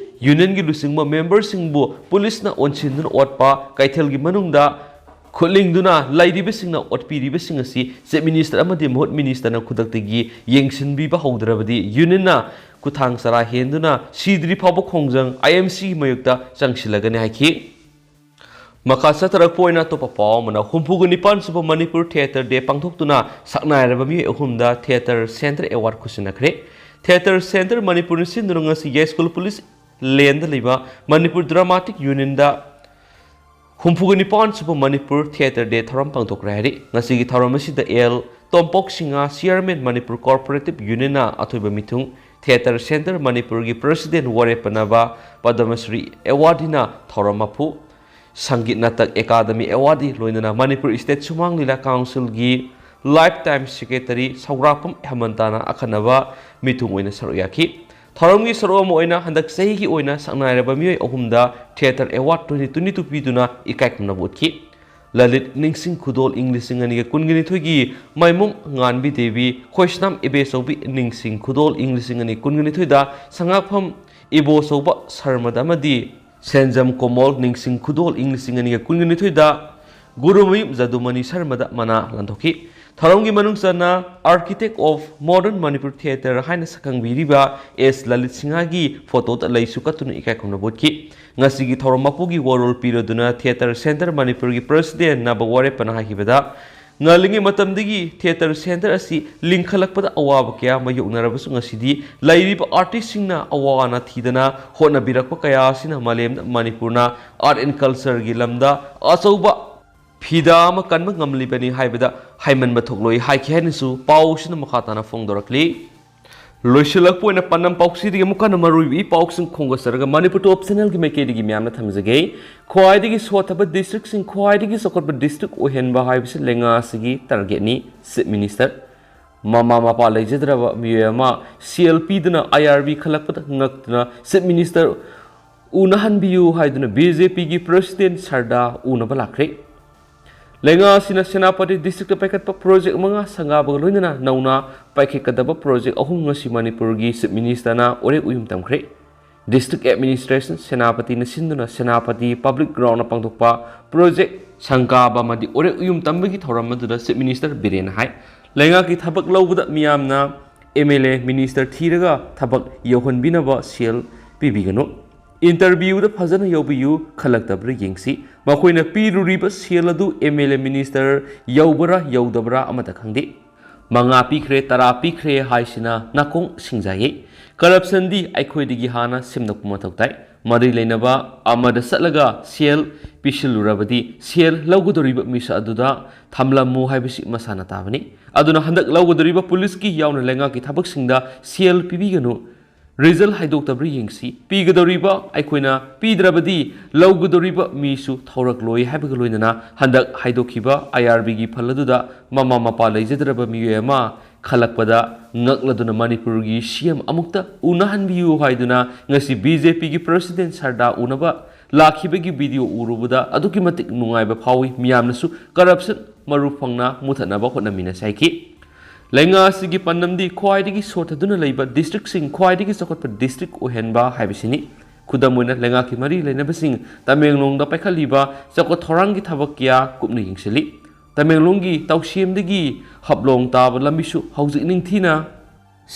ꯌꯨꯅꯤꯌꯟꯒꯤ ꯂꯨꯆꯤꯡꯕ ꯃꯦꯝꯕꯔꯁꯤꯡꯕꯨ ꯄꯨꯂꯤꯁꯅ ꯑꯣꯟꯁꯤꯟꯗꯨꯅ ꯑꯣꯠꯄ, ꯀꯩꯊꯦꯜꯒꯤ ꯃꯅꯨꯡꯗ ꯈꯨꯠꯂꯤꯡꯗꯨꯅ ꯂꯩꯔꯤꯕꯁꯤꯡꯅ ꯑꯣꯠꯄꯤꯔꯤꯕꯁꯤꯡ ꯑꯁꯤ ꯆꯤꯐ ꯃꯤꯅꯤꯁꯇꯔ ꯑꯃꯗꯤ ꯃꯍꯨꯠ ꯃꯤꯅꯤꯁꯇꯔꯅ ꯈꯨꯗꯛꯇꯒꯤ ꯌꯦꯡꯁꯤꯟꯕꯤꯕ ꯍꯧꯗ꯭ꯔꯕꯗꯤ ꯌꯨꯅꯤꯌꯟꯅ ꯈꯨꯊꯥꯡ ꯆꯔꯥ ꯍꯦꯟꯗꯨꯅ ꯁꯤꯗ꯭ꯔꯤ ꯐꯥꯎꯕ ꯈꯣꯡꯖꯪ ꯑꯥꯏ ꯑꯦꯝ ꯁꯤꯒꯤ ꯃꯥꯌꯣꯛꯇ ꯆꯪꯁꯤꯜꯂꯒꯅꯤ ꯍꯥꯏꯈꯤ꯫ ꯃꯈꯥ ꯆꯠꯊꯔꯛꯄ ꯑꯣꯏꯅ ꯑꯇꯣꯞꯄ ꯄꯥꯎ ꯑꯃꯅ, ꯍꯨꯝꯐꯨꯒ ꯅꯤꯄꯥꯟ ꯁꯨꯕ ꯃꯅꯤꯄꯨꯔ ꯊꯤꯌꯦꯇꯔ ꯗꯦ ꯄꯥꯡꯊꯣꯛꯇꯨꯅ ꯁꯛꯅꯥꯏꯔꯕ ꯃꯤꯑꯣꯏ ꯑꯍꯨꯝꯗ ꯊꯤꯌꯦꯇꯔ ꯁꯦꯟꯇꯔ ꯑꯦꯋꯥꯔꯗ ꯈꯨꯠꯁꯤꯟꯅꯈ꯭ꯔꯦ꯫ ꯊꯤꯌꯦꯇꯔ ꯁꯦꯟꯇꯔ ꯃꯅꯤꯄꯨꯔꯅ ꯁꯤꯟꯗꯨꯅ ꯉꯁꯤ ꯌꯥꯏꯁ꯭ꯀꯨꯜ ꯄꯨꯂꯤꯁ ꯂꯦꯟꯗ ꯂꯩꯕ ꯃꯅꯤꯄꯨꯔ ꯗ꯭ꯔꯃꯥꯇꯤꯛ ꯌꯨꯅꯤꯌꯟꯗ ꯍꯨꯝꯐꯨꯒ ꯅꯤꯄꯥꯟ ꯁꯨꯕ ꯃꯅꯤꯄꯨꯔ ꯊꯤꯌꯦꯇꯔ ꯗꯦ ꯊꯧꯔꯝ ꯄꯥꯡꯊꯣꯛꯈ꯭ꯔꯦ ꯍꯥꯏꯔꯤ꯫ ꯉꯁꯤꯒꯤ ꯊꯧꯔꯝ ꯑꯁꯤꯗ L Tompok Singh, chairman Manipur cooperative ꯌꯨꯅꯤꯌꯟꯅ ꯑꯊꯣꯏꯕ ꯃꯤꯊꯨꯡ, ꯊꯤꯌꯦꯇꯔ ꯁꯦꯟꯇꯔ ꯃꯅꯤꯄꯨꯔꯒꯤ ꯄ꯭ꯔꯦꯁꯤꯗꯦꯟꯠ ꯋꯥꯔꯦꯞ ꯄꯅꯕ ꯄꯗꯃꯁ꯭ꯔꯤ ꯑꯦꯋꯥꯔꯗꯤꯅ ꯊꯧꯔꯝ ꯃꯄꯨ, ꯁꯪꯒꯤꯠ ꯅꯥꯇꯛ ꯑꯦꯀꯥꯗꯃꯤ ꯑꯦꯋꯥꯔꯗꯤ ꯂꯣꯏꯅꯅ ꯃꯅꯤꯄꯨꯔ ꯁ꯭ꯇꯦꯠ ꯁꯨꯃꯥꯡ ꯂꯤꯂꯥ ꯀꯥꯎꯟꯁꯤꯜꯒꯤ ꯂꯥꯏꯐ ꯇꯥꯏꯝ ꯁꯦꯀ꯭ꯔꯦꯇꯔꯤ ꯁꯧꯒ꯭ꯔꯥꯛꯄꯝ ꯍꯦꯃꯟꯇꯅ ꯑꯈꯟꯅꯕ ꯃꯤꯊꯨꯡ ꯑꯣꯏꯅ ꯁꯔꯨꯛ ꯌꯥꯈꯤ꯫ ꯊꯧꯔꯝꯒꯤ ꯁꯔꯨꯛ ꯑꯃ ꯑꯣꯏꯅ ꯍꯟꯗꯛ ꯆꯍꯤꯒꯤ ꯑꯣꯏꯅ ꯁꯛꯅꯥꯏꯔꯕ ꯃꯤꯑꯣꯏ ꯑꯍꯨꯝꯗ theatre award twenty twenty two ꯄꯤꯗꯨꯅ ꯏꯀꯥꯏ ꯈꯨꯝꯅꯕ ꯎꯠꯈꯤ꯫ ꯂꯂꯤꯠ ꯅꯤꯡꯁꯤꯡ ꯈꯨꯗꯣꯜ ꯏꯪ ꯂꯤꯁꯤꯡ ꯑꯅꯤꯒ ꯀꯨꯟꯒ ꯅꯤꯊꯣꯏꯒꯤ ꯃꯥꯏꯃꯨꯡ ꯉꯥꯟꯕꯤ ꯗꯦꯕꯤ, ꯈꯣꯏꯁꯅꯥꯝ ꯏꯕꯦꯆꯧꯕꯤ ꯅꯤꯡꯁꯤꯡ ꯈꯨꯗꯣꯜ ꯏꯪ ꯂꯤꯁꯤꯡ ꯑꯅꯤ ꯀꯨꯟꯒ ꯅꯤꯊꯣꯏꯗ ꯁꯉꯥꯛꯐꯝ ꯏꯕꯣꯆꯧꯕ ꯁꯔꯃꯗ ꯑꯃꯗꯤ ꯁꯦꯟꯖꯝ ꯀꯣꯃꯣꯜ ꯅꯤꯡꯁꯤꯡ ꯈꯨꯗꯣꯜ ꯏꯪ ꯂꯤꯁꯤꯡ ꯑꯅꯤꯒ ꯀꯨꯟꯒ ꯅꯤꯊꯣꯏꯗ ꯒꯨꯔꯨꯃꯌꯨꯝ ꯖꯗꯨꯃꯅꯤ ꯁꯔꯃꯗ ꯃꯅꯥ ꯂꯥꯟꯊꯣꯛꯈꯤ꯫ ꯊꯧꯔꯝꯒꯤ ꯃꯅꯨꯡ ꯆꯟꯅ Architect of Modern Manipur Theatre ꯍꯥꯏꯅ ꯁꯛꯈꯪꯕꯤꯔꯤꯕ ꯑꯦꯁ ꯂꯂꯤꯠ ꯁꯤꯡꯍꯒꯤ ꯐꯣꯇꯣꯗ ꯂꯩꯁꯨ ꯀꯠꯇꯨꯅ ꯏꯀꯥꯏ ꯈꯨꯝꯅꯕ ꯎꯠꯈꯤ꯫ ꯉꯁꯤꯒꯤ ꯊꯧꯔꯝ ꯃꯄꯨꯒꯤ ꯋꯥꯔꯣꯜ ꯄꯤꯔꯗꯨꯅ ꯊꯤꯌꯦꯇꯔ ꯁꯦꯟꯇꯔ ꯃꯅꯤꯄꯨꯔꯒꯤ ꯄ꯭ꯔꯦꯁꯤꯗꯦꯟꯠ ꯅꯕ ꯋꯥꯔꯦꯞꯄꯅ ꯍꯥꯏꯈꯤꯕꯗ, ꯉꯜꯂꯤꯉꯩ ꯃꯇꯝꯗꯒꯤ ꯊꯤꯌꯦꯇꯔ ꯁꯦꯟꯇꯔ ꯑꯁꯤ ꯂꯤꯡꯈꯠꯂꯛꯄꯗ ꯑꯋꯥꯕ ꯀꯌꯥ ꯃꯥꯌꯣꯛꯅꯔꯕꯁꯨ, ꯉꯁꯤꯗꯤ ꯂꯩꯔꯤꯕ ꯑꯥꯔꯇꯤꯁꯁꯤꯡꯅ ꯑꯋꯥ ꯑꯅꯥ ꯊꯤꯗꯅ ꯍꯣꯠꯅꯕꯤꯔꯛꯄ ꯀꯌꯥ ꯑꯁꯤꯅ ꯃꯥꯂꯦꯝꯗ ꯃꯅꯤꯄꯨꯔꯅ ꯑꯥꯔꯠ ꯑꯦꯟ ꯀꯜꯆꯔꯒꯤ ꯂꯝꯗ ꯑꯆꯧꯕ ꯐꯤꯗꯥ ꯑꯃ ꯀꯟꯕ ꯉꯝꯂꯤꯕꯅꯤ ꯍꯥꯏꯕꯗ ꯍꯥꯏꯃꯟꯕ ꯊꯣꯛꯂꯣꯏ ꯍꯥꯏꯈꯤ ꯍꯥꯏꯅꯁꯨ ꯄꯥꯎꯁꯤꯅ ꯃꯈꯥ ꯇꯥꯅ ꯐꯣꯡꯗꯣꯔꯛꯂꯤ꯫ ꯂꯣꯏꯁꯤꯜꯂꯛꯄ ꯑꯣꯏꯅ ꯄꯥꯟꯗꯝ ꯄꯥꯎꯁꯤꯗꯒꯤ ꯑꯃꯨꯛ ꯍꯟꯅ ꯃꯔꯨꯑꯣꯏꯕ ꯏ ꯄꯥꯎꯁꯤꯡ ꯈꯣꯝꯒꯠꯆꯔꯒ ꯃꯅꯤꯄꯨꯔ ꯇꯣꯞ ꯆꯦꯅꯦꯜꯒꯤ ꯃꯥꯏꯀꯩꯗꯒꯤ ꯃꯌꯥꯝꯅ ꯊꯝꯖꯒꯦ꯫ ꯈ꯭ꯋꯥꯏꯗꯒꯤ ꯁꯣꯠꯊꯕ ꯗꯤꯁꯇ꯭ꯔꯤꯛꯁꯤꯡ, ꯈ꯭ꯋꯥꯏꯗꯒꯤ ꯆꯥꯎꯈꯠꯄ ꯗꯤꯁꯇ꯭ꯔꯤꯛ ꯑꯣꯏꯍꯟꯕ ꯍꯥꯏꯕꯁꯤ ꯂꯩꯉꯥꯛ ꯑꯁꯤꯒꯤ ꯇꯥꯔꯒꯦꯠꯅꯤ꯫ ꯆꯤꯐ ꯃꯤꯅꯤꯁꯇꯔ, ꯃꯃꯥ ꯃꯄꯥ ꯂꯩꯖꯗ꯭ꯔꯕ ꯃꯤꯑꯣꯏ ꯑꯃ ꯁꯦꯜ ꯄꯤꯗꯨꯅ ꯑꯥꯏ ꯑꯥꯔ ꯕꯤ ꯈꯜꯂꯛꯄꯗ ꯉꯛꯇꯨꯅ ꯆꯤꯐ ꯃꯤꯅꯤꯁꯇꯔ ꯎꯅꯍꯟꯕꯤꯌꯨ ꯍꯥꯏꯗꯨꯅ ꯕꯤ ꯖꯦ ꯄꯤꯒꯤ ꯄ꯭ꯔꯁꯤꯗꯦꯟ ꯁꯔꯗꯥ ꯎꯅꯕ ꯂꯥꯛꯈ꯭ꯔꯦ꯫ ꯂꯩꯉꯥꯛ ꯑꯁꯤꯅ ꯁꯦꯅꯥꯄꯇꯤ ꯗꯤꯁꯇ꯭ꯔꯤꯛꯇ ꯄꯥꯏꯈꯠꯄ ꯄ꯭ꯔꯣꯖꯦꯛ ꯃꯉꯥ ꯁꯪꯒꯥꯕꯒ ꯂꯣꯏꯅꯅ ꯅꯧꯅ ꯄꯥꯏꯈꯠꯀꯗꯕ ꯄ꯭ꯔꯣꯖꯦꯛ ꯑꯍꯨꯝ ꯉꯁꯤ ꯃꯅꯤꯄꯨꯔꯒꯤ ꯆꯤꯐ ꯃꯤꯅꯤꯁꯇꯔꯅ ꯑꯣꯔꯦꯛ ꯎꯌꯨꯝ ꯇꯝꯈ꯭ꯔꯦ꯫ ꯗꯤꯁꯇ꯭ꯔꯤꯛ ꯑꯦꯗꯃꯤꯅꯤꯁꯇ꯭ꯔꯦꯁꯟ ꯁꯦꯅꯥꯄꯇꯤꯅ ꯁꯤꯟꯗꯨꯅ ꯁꯦꯅꯥꯄꯇꯤ ꯄꯕ꯭ꯂꯤꯛ ꯒ꯭ꯔꯥꯎꯟꯗ ꯄꯥꯡꯊꯣꯛꯄ ꯄ꯭ꯔꯣꯖꯦꯛ ꯁꯪꯒꯥꯕ ꯑꯃꯗꯤ ꯑꯣꯔꯦꯛ ꯎꯌꯨꯝ ꯇꯝꯕꯒꯤ ꯊꯧꯔꯝ ꯑꯗꯨꯗ ꯆꯤꯐ ꯃꯤꯅꯤꯁꯇꯔ ꯕꯤꯔꯦꯟꯅ ꯍꯥꯏ, ꯂꯩꯉꯥꯛꯀꯤ ꯊꯕꯛ ꯂꯧꯕꯗ ꯃꯤꯌꯥꯝꯅ ꯑꯦꯝ ꯑꯦꯜ ꯑꯦ, ꯃꯤꯅꯤꯁꯇꯔ ꯊꯤꯔꯒ ꯊꯕꯛ ꯌꯧꯍꯟꯕꯤꯅꯕ ꯁꯦꯜ ꯄꯤꯕꯤꯒꯅꯨ꯫ ꯏꯟꯇꯔꯚ꯭ꯌꯨꯗ ꯐꯖꯅ ꯌꯧꯕꯤꯌꯨ, ꯈꯜꯂꯛꯇꯕ꯭ꯔꯥ ꯌꯦꯡꯁꯤ꯫ ꯃꯈꯣꯏꯅ ꯄꯤꯔꯨꯔꯤꯕ ꯁꯦꯜ ꯑꯗꯨ ꯑꯦꯝ ꯑꯦꯜ ꯑꯦ, ꯃꯤꯅꯤꯁꯇꯔ ꯌꯧꯕ꯭ꯔꯥ ꯌꯧꯗꯕ꯭ꯔꯥ ꯑꯃꯠꯇ ꯈꯪꯗꯦ꯫ ꯃꯉꯥ ꯄꯤꯈ꯭ꯔꯦ, ꯇꯔꯥ ꯄꯤꯈ꯭ꯔꯦ ꯍꯥꯏꯁꯤꯅ ꯅꯥꯀꯣꯡ ꯁꯤꯡꯖꯥꯏꯌꯦ꯫ ꯀꯔꯞꯁꯟꯗꯤ ꯑꯩꯈꯣꯏꯗꯒꯤ ꯍꯥꯟꯅ ꯁꯦꯝꯗꯣꯛꯄ ꯃꯊꯧ ꯇꯥꯏ꯫ ꯃꯔꯤ ꯂꯩꯅꯕ ꯑꯃꯗ ꯆꯠꯂꯒ ꯁꯦꯜ ꯄꯤꯁꯤꯜꯂꯨꯔꯕꯗꯤ ꯁꯦꯜ ꯂꯧꯒꯗꯧꯔꯤꯕ ꯃꯤꯁꯛ ꯑꯗꯨꯗ ꯊꯝꯂꯝꯃꯨ ꯍꯥꯏꯕꯁꯤ ꯃꯁꯥꯅ ꯇꯥꯕꯅꯤ꯫ ꯑꯗꯨꯅ ꯍꯟꯗꯛ ꯂꯧꯒꯗꯧꯔꯤꯕ ꯄꯨꯂꯤꯁꯀꯤ ꯌꯥꯎꯅ ꯂꯩꯉꯥꯛꯀꯤ ꯊꯕꯛꯁꯤꯡꯗ ꯁꯦꯜ ꯄꯤꯕꯤꯒꯅꯨ꯫ ꯔꯤꯖꯜ ꯍꯥꯏꯗꯣꯛꯇꯕ꯭ꯔꯥ ꯌꯦꯡꯁꯤ꯫ ꯄꯤꯒꯗꯧꯔꯤꯕ ꯑꯩꯈꯣꯏꯅ ꯄꯤꯗ꯭ꯔꯕꯗꯤ ꯂꯧꯒꯗꯧꯔꯤꯕ ꯃꯤꯁꯨ ꯊꯧꯔꯛꯂꯣꯏ ꯍꯥꯏꯕꯒ ꯂꯣꯏꯅꯅ ꯍꯟꯗꯛ ꯍꯥꯏꯗꯣꯛꯈꯤꯕ ꯑꯥꯏ ꯑꯥꯔ ꯕꯤꯒꯤ ꯐꯜ ꯑꯗꯨꯗ ꯃꯃꯥ ꯃꯄꯥ ꯂꯩꯖꯗ꯭ꯔꯕ ꯃꯤꯑꯣꯏ ꯑꯃ ꯈꯜꯂꯛꯄꯗ ꯉꯛꯂꯗꯨꯅ ꯃꯅꯤꯄꯨꯔꯒꯤ ꯁꯤ ꯑꯦꯝ ꯑꯃꯨꯛꯇ ꯎꯅꯍꯟꯕꯤꯌꯨ ꯍꯥꯏꯗꯨꯅ ꯉꯁꯤ ꯕꯤ ꯖꯦ ꯄꯤꯒꯤ ꯄ꯭ꯔꯁꯤꯗꯦꯟ ꯁꯔꯗꯥ ꯎꯅꯕ ꯂꯥꯛꯈꯤꯕꯒꯤ ꯚꯤꯗꯤꯑꯣ ꯎꯔꯨꯕꯗ ꯑꯗꯨꯛꯀꯤ ꯃꯇꯤꯛ ꯅꯨꯡꯉꯥꯏꯕ ꯐꯥꯎꯏ꯫ ꯃꯤꯌꯥꯝꯅꯁꯨ ꯀꯔꯞꯁꯟ ꯃꯔꯨ ꯐꯪꯅ ꯃꯨꯊꯠꯅꯕ ꯍꯣꯠꯅꯃꯤꯟꯅꯁꯤ ꯍꯥꯏꯈꯤ꯫ ꯂꯩꯉꯥꯛ ꯑꯁꯤꯒꯤ ꯄꯥꯟꯗꯝꯗꯤ ꯈ꯭ꯋꯥꯏꯗꯒꯤ ꯁꯣꯠꯊꯗꯨꯅ ꯂꯩꯕ ꯗꯤꯁꯇ꯭ꯔꯤꯛꯁꯤꯡ ꯈ꯭ꯋꯥꯏꯗꯒꯤ ꯆꯥꯎꯈꯠꯄ ꯗꯤꯁꯇ꯭ꯔꯤꯛ ꯑꯣꯏꯍꯟꯕ ꯍꯥꯏꯕꯁꯤꯅꯤ꯫ ꯈꯨꯗꯝ ꯑꯣꯏꯅ, ꯂꯩꯉꯥꯛꯀꯤ ꯃꯔꯤ ꯂꯩꯅꯕꯁꯤꯡ ꯇꯃꯦꯡꯂꯣꯡꯗ ꯄꯥꯏꯈꯠꯂꯤꯕ ꯆꯥꯎꯈꯠ ꯊꯧꯔꯥꯡꯒꯤ ꯊꯕꯛ ꯀꯌꯥ ꯀꯨꯞꯅ ꯌꯦꯡꯁꯤꯜꯂꯤ꯫ ꯇꯃꯦꯡꯂꯣꯡꯒꯤ ꯇꯧꯁꯦꯝꯗꯒꯤ ꯍꯥꯐꯂꯣꯡ ꯇꯥꯕ ꯂꯝꯕꯤꯁꯨ ꯍꯧꯖꯤꯛ ꯅꯤꯡꯊꯤꯅ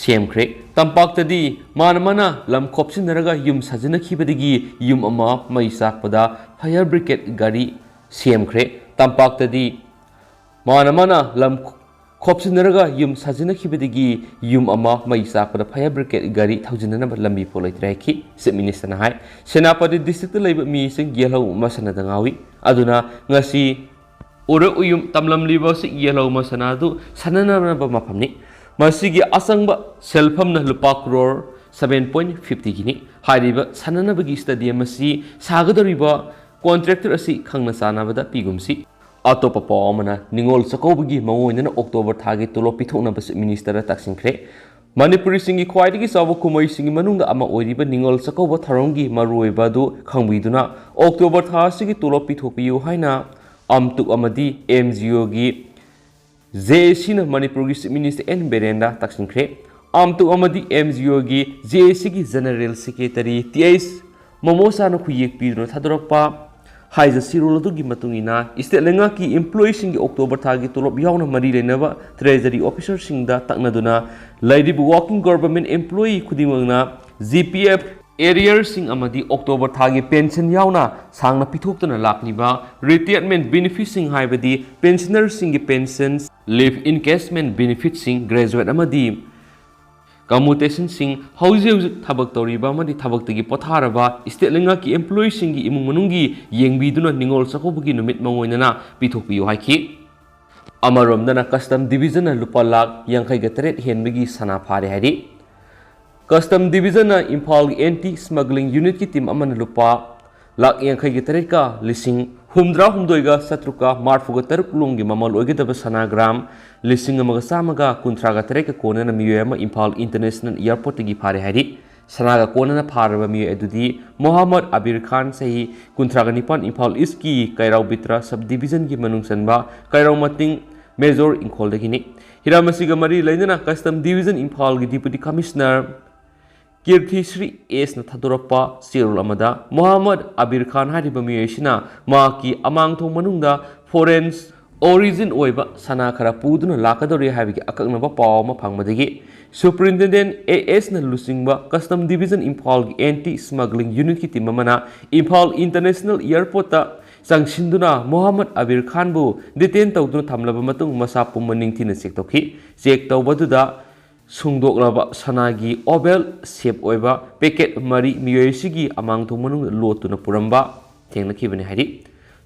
ꯁꯦꯝꯈ꯭ꯔꯦ꯫ ꯇꯝꯄꯥꯛꯇꯗꯤ ꯃꯥꯅ ꯃꯥꯅ ꯂꯝ ꯈꯣꯞꯆꯤꯟꯅꯔꯒ ꯌꯨꯝ ꯁꯥꯖꯤꯟꯅꯈꯤꯕꯗꯒꯤ ꯌꯨꯝ ꯑꯃ ꯃꯩ ꯆꯥꯛꯄꯗ ꯐꯥꯌꯔ ꯕ꯭ꯔꯤꯒꯦꯗ ꯒꯥꯔꯤ ꯁꯦꯝꯈ꯭ꯔꯦ꯫ ꯇꯝꯄꯥꯛꯇꯗꯤ ꯃꯥꯅ ꯃꯥꯅ ꯂꯝ ꯈꯣꯞꯆꯤꯟꯅꯔꯒ ꯌꯨꯝ ꯁꯥꯖꯤꯟꯅꯈꯤꯕꯗꯒꯤ ꯌꯨꯝ ꯑꯃ ꯃꯩ ꯆꯥꯛꯄꯗ fire brigade ꯒꯥꯔꯤ ꯊꯧꯖꯤꯟꯅꯅꯕ ꯂꯝꯕꯤ ꯐꯥꯎ ꯂꯩꯇ꯭ꯔꯦ ꯍꯥꯏꯈꯤ꯫ Chief Minister ꯅ ꯍꯥꯏ, ꯁꯦꯅꯥꯄꯇꯤ district ꯇ ꯂꯩꯕ ꯃꯤꯁꯤꯡ ꯌꯦꯜꯍꯧ ꯃꯁꯥꯟꯅꯗ ꯉꯥꯎꯏ꯫ ꯑꯗꯨꯅ ꯉꯁꯤ ꯎꯔꯛ ꯎꯌꯨꯝ ꯇꯝꯂꯝꯂꯤꯕ ꯑꯁꯤ ꯌꯦꯜꯍꯧ ꯃꯁꯥꯟꯅ ꯑꯗꯨ ꯁꯥꯟꯅꯅꯕ ꯃꯐꯝꯅꯤ꯫ ꯃꯁꯤꯒꯤ ꯑꯆꯪꯕ ꯁꯦꯜꯐꯝꯅ ꯂꯨꯄꯥ crore seven point fifty Guinea. ꯍꯥꯏꯔꯤꯕ ꯁꯥꯟꯅꯅꯕꯒꯤ stadium ꯑꯁꯤ ꯁꯥꯒꯗꯧꯔꯤꯕ contractor ꯑꯁꯤ ꯈꯪꯅ ꯆꯥꯟꯅꯕꯗ ꯄꯤꯒꯨꯝꯁꯤ꯫ ꯑꯇꯣꯞꯄ ꯄꯥꯎ ꯑꯃꯅ, ꯅꯤꯉꯣꯜ ꯆꯥꯛꯀꯧꯕꯒꯤ ꯃꯑꯣꯡ ꯑꯣꯏꯅ October ꯊꯥꯒꯤ ꯇꯣꯂꯣꯞ ꯄꯤꯊꯣꯛꯅꯕ Chief Minister ꯗ ꯇꯛꯁꯤꯟꯈ꯭ꯔꯦ꯫ ꯃꯅꯤꯄꯨꯔꯤꯁꯤꯡꯒꯤ ꯈ꯭ꯋꯥꯏꯗꯒꯤ ꯆꯥꯎꯕ ꯀꯨꯝꯍꯩꯁꯤꯡꯒꯤ ꯃꯅꯨꯡꯗ ꯑꯃ ꯑꯣꯏꯔꯤꯕ ꯅꯤꯉꯣꯜ ꯆꯥꯛꯀꯧꯕ ꯊꯧꯔꯝꯒꯤ ꯃꯔꯨꯑꯣꯏꯕ ꯑꯗꯨ ꯈꯪꯕꯤꯗꯨꯅ October ꯊꯥ ꯑꯁꯤꯒꯤ ꯇꯣꯂꯣꯞ ꯄꯤꯊꯣꯛꯄꯤꯌꯨ ꯍꯥꯏꯅ ꯑꯝꯇꯨꯛ ꯑꯃꯗꯤ M G O ꯒꯤ J A C ꯅ ꯃꯅꯤꯄꯨꯔꯒꯤ Chief Minister N ꯕꯤꯔꯦꯟꯗ ꯇꯛꯁꯤꯟꯈ꯭ꯔꯦ꯫ ꯑꯝꯇꯨꯛ ꯑꯃꯗꯤ M G O ꯒꯤ J A C ꯒꯤ General Secretary T H ꯃꯣꯃꯣꯁꯥꯅ ꯈꯨꯌꯦꯛ ꯄꯤꯗꯨꯅ ꯊꯥꯗꯣꯔꯛꯄ ꯍꯥꯏꯖ ꯁꯤꯔꯣꯜ ꯑꯗꯨꯒꯤ ꯃꯇꯨꯡ ꯏꯟꯅ, state ꯂꯩꯉꯥꯛꯀꯤ employee ꯁꯤꯡꯒꯤ October ꯊꯥꯒꯤ ꯇꯣꯂꯣꯞ ꯌꯥꯎꯅ ꯃꯔꯤ ꯂꯩꯅꯕ Treasury officer ꯁꯤꯡꯗ ꯇꯛꯅꯗꯨꯅ ꯂꯩꯔꯤꯕ working government employee ꯈꯨꯗꯤꯡꯃꯛꯅ G P F arrear ꯁꯤꯡ ꯑꯃꯗꯤ October ꯊꯥꯒꯤ pension ꯌꯥꯎꯅ ꯁꯥꯡꯅ ꯄꯤꯊꯣꯛꯇꯨꯅ ꯂꯥꯛꯂꯤꯕ retirement benefit ꯁꯤꯡ, ꯍꯥꯏꯕꯗꯤ pensioner ꯁꯤꯡꯒꯤ pension, leave encashment benefit ꯁꯤꯡ, graduate ꯑꯃꯗꯤ commutation ꯁꯤꯡ, ꯍꯧꯖꯤꯛ ꯍꯧꯖꯤꯛ ꯊꯕꯛ ꯇꯧꯔꯤꯕ ꯑꯃꯗꯤ ꯊꯕꯛꯇꯒꯤ ꯄꯣꯊꯥꯔꯕ state ꯂꯩꯉꯥꯛꯀꯤ employee ꯁꯤꯡꯒꯤ ꯏꯃꯨꯡ ꯃꯅꯨꯡꯒꯤ ꯌꯦꯡꯕꯤꯗꯨꯅ ꯅꯤꯉꯣꯜ ꯆꯥꯛꯀꯧꯕꯒꯤ ꯅꯨꯃꯤꯠ ꯃꯉꯣꯏꯅꯅ ꯄꯤꯊꯣꯛꯄꯤꯌꯨ ꯍꯥꯏꯈꯤ꯫ ꯑꯃꯔꯣꯝꯗꯅ Custom Division ꯅ ꯂꯨꯄꯥ ꯂꯥꯈ ꯌꯥꯡꯈꯩꯒ ꯇꯔꯦꯠ ꯍꯦꯟꯕꯒꯤ ꯁꯅꯥ ꯐꯥꯔꯦ ꯍꯥꯏꯔꯤ꯫ Custom Division ꯅ ꯏꯝꯐꯥꯜꯒꯤ anti smuggling unit ꯀꯤ team ꯑꯃꯅ ꯂꯨꯄꯥ ꯂꯥꯈ ꯌꯥꯡꯈꯩꯒ ꯇꯔꯦꯠꯀ ꯂꯤꯁꯤꯡ ꯍꯨꯝꯗ꯭ꯔꯥ ꯍꯨꯝꯗꯣꯏꯒ ꯆꯥꯇ꯭ꯔꯨꯛꯀ ꯃꯔꯐꯨꯒ ꯇꯔꯨꯛ ꯂꯣꯡꯒꯤ ꯃꯃꯜ ꯑꯣꯏꯒꯗꯕ ꯁꯅꯥ gram ꯂꯤꯁꯤꯡ ꯑꯃꯒ ꯆꯥꯝꯃꯒ ꯀꯨꯟꯊ꯭ꯔꯥꯒ ꯇꯔꯦꯠꯀ ꯀꯣꯟꯅꯅ ꯃꯤꯑꯣꯏ ꯑꯃ ꯏꯝꯐꯥꯜ International Airport ꯇꯒꯤ ꯐꯥꯔꯦ ꯍꯥꯏꯔꯤ꯫ ꯁꯅꯥꯒ ꯀꯣꯟꯅꯅ ꯐꯥꯔꯕ ꯃꯤꯑꯣꯏ ꯑꯗꯨꯗꯤ ꯃꯣꯍꯥꯃꯗ ꯑꯕꯤꯔ ꯈꯥꯟ, ꯆꯍꯤ ꯀꯨꯟꯊ꯭ꯔꯥꯒ ꯅꯤꯄꯥꯟ, ꯏꯝꯐꯥꯜ East ꯀꯤ ꯀꯩꯔꯥꯎ ꯕꯤꯇ꯭ꯔ sub division ꯒꯤ ꯃꯅꯨꯡ ꯆꯟꯕ ꯀꯩꯔꯥꯎ ꯃꯇꯤꯡ ꯃꯦꯖꯣꯔ ꯏꯪꯈꯣꯜꯗꯒꯤꯅꯤ꯫ ꯍꯤꯔꯝ ꯑꯁꯤꯒ ꯃꯔꯤ ꯂꯩꯅꯅ Custom Division ꯏꯝꯐꯥꯜꯒꯤ Deputy Commissioner ꯀꯤꯔꯊꯤꯁ꯭ꯔꯤ ꯑꯦꯁꯅ ꯊꯥꯗꯣꯔꯛꯄ ꯆꯦꯔꯣꯜ ꯑꯃꯗ ꯃꯣꯍꯥꯃꯗ ꯑꯕꯤꯔ ꯈꯥꯟ ꯍꯥꯏꯔꯤꯕ ꯃꯤꯑꯣꯏ ꯑꯁꯤꯅ ꯃꯍꯥꯛꯀꯤ ꯑꯃꯥꯡꯊꯣꯡ ꯃꯅꯨꯡꯗ foreign origin ꯑꯣꯏꯕ ꯁꯅꯥ ꯈꯔ ꯄꯨꯗꯨꯅ ꯂꯥꯛꯀꯗꯧꯔꯤ ꯍꯥꯏꯕꯒꯤ ꯑꯀꯛꯅꯕ ꯄꯥꯎ ꯑꯃ ꯐꯪꯕꯗꯒꯤ Superintendent A S ꯅ ꯂꯨꯆꯤꯡꯕ Custom Division ꯏꯝꯐꯥꯜꯒꯤ anti smuggling unit ꯀꯤ team ꯑꯃꯅ ꯏꯝꯐꯥꯜ International Airport ꯇ ꯆꯪꯁꯤꯟꯗꯨꯅ ꯃꯣꯍꯝꯃꯗ ꯑꯕꯤꯔ ꯈꯥꯟꯕꯨ detain ꯇꯧꯗꯨꯅ ꯊꯝꯂꯕ ꯃꯇꯨꯡ ꯃꯁꯥ ꯄꯨꯝꯕ ꯅꯤꯡꯊꯤꯅ check ꯇꯧꯈꯤ꯫ Check ꯇꯧꯕꯗꯨꯗ ꯁꯨꯡꯗꯣꯛꯂꯕ ꯁꯅꯥꯒꯤ oval shape ꯑꯣꯏꯕ packet ꯃꯔꯤ ꯃꯤꯑꯣꯏ ꯑꯁꯤꯒꯤ ꯑꯃꯥꯡꯊꯣꯡ ꯃꯅꯨꯡꯗ ꯂꯣꯠꯇꯨꯅ ꯄꯨꯔꯝꯕ ꯊꯦꯡꯅꯈꯤꯕꯅꯤ ꯍꯥꯏꯔꯤ꯫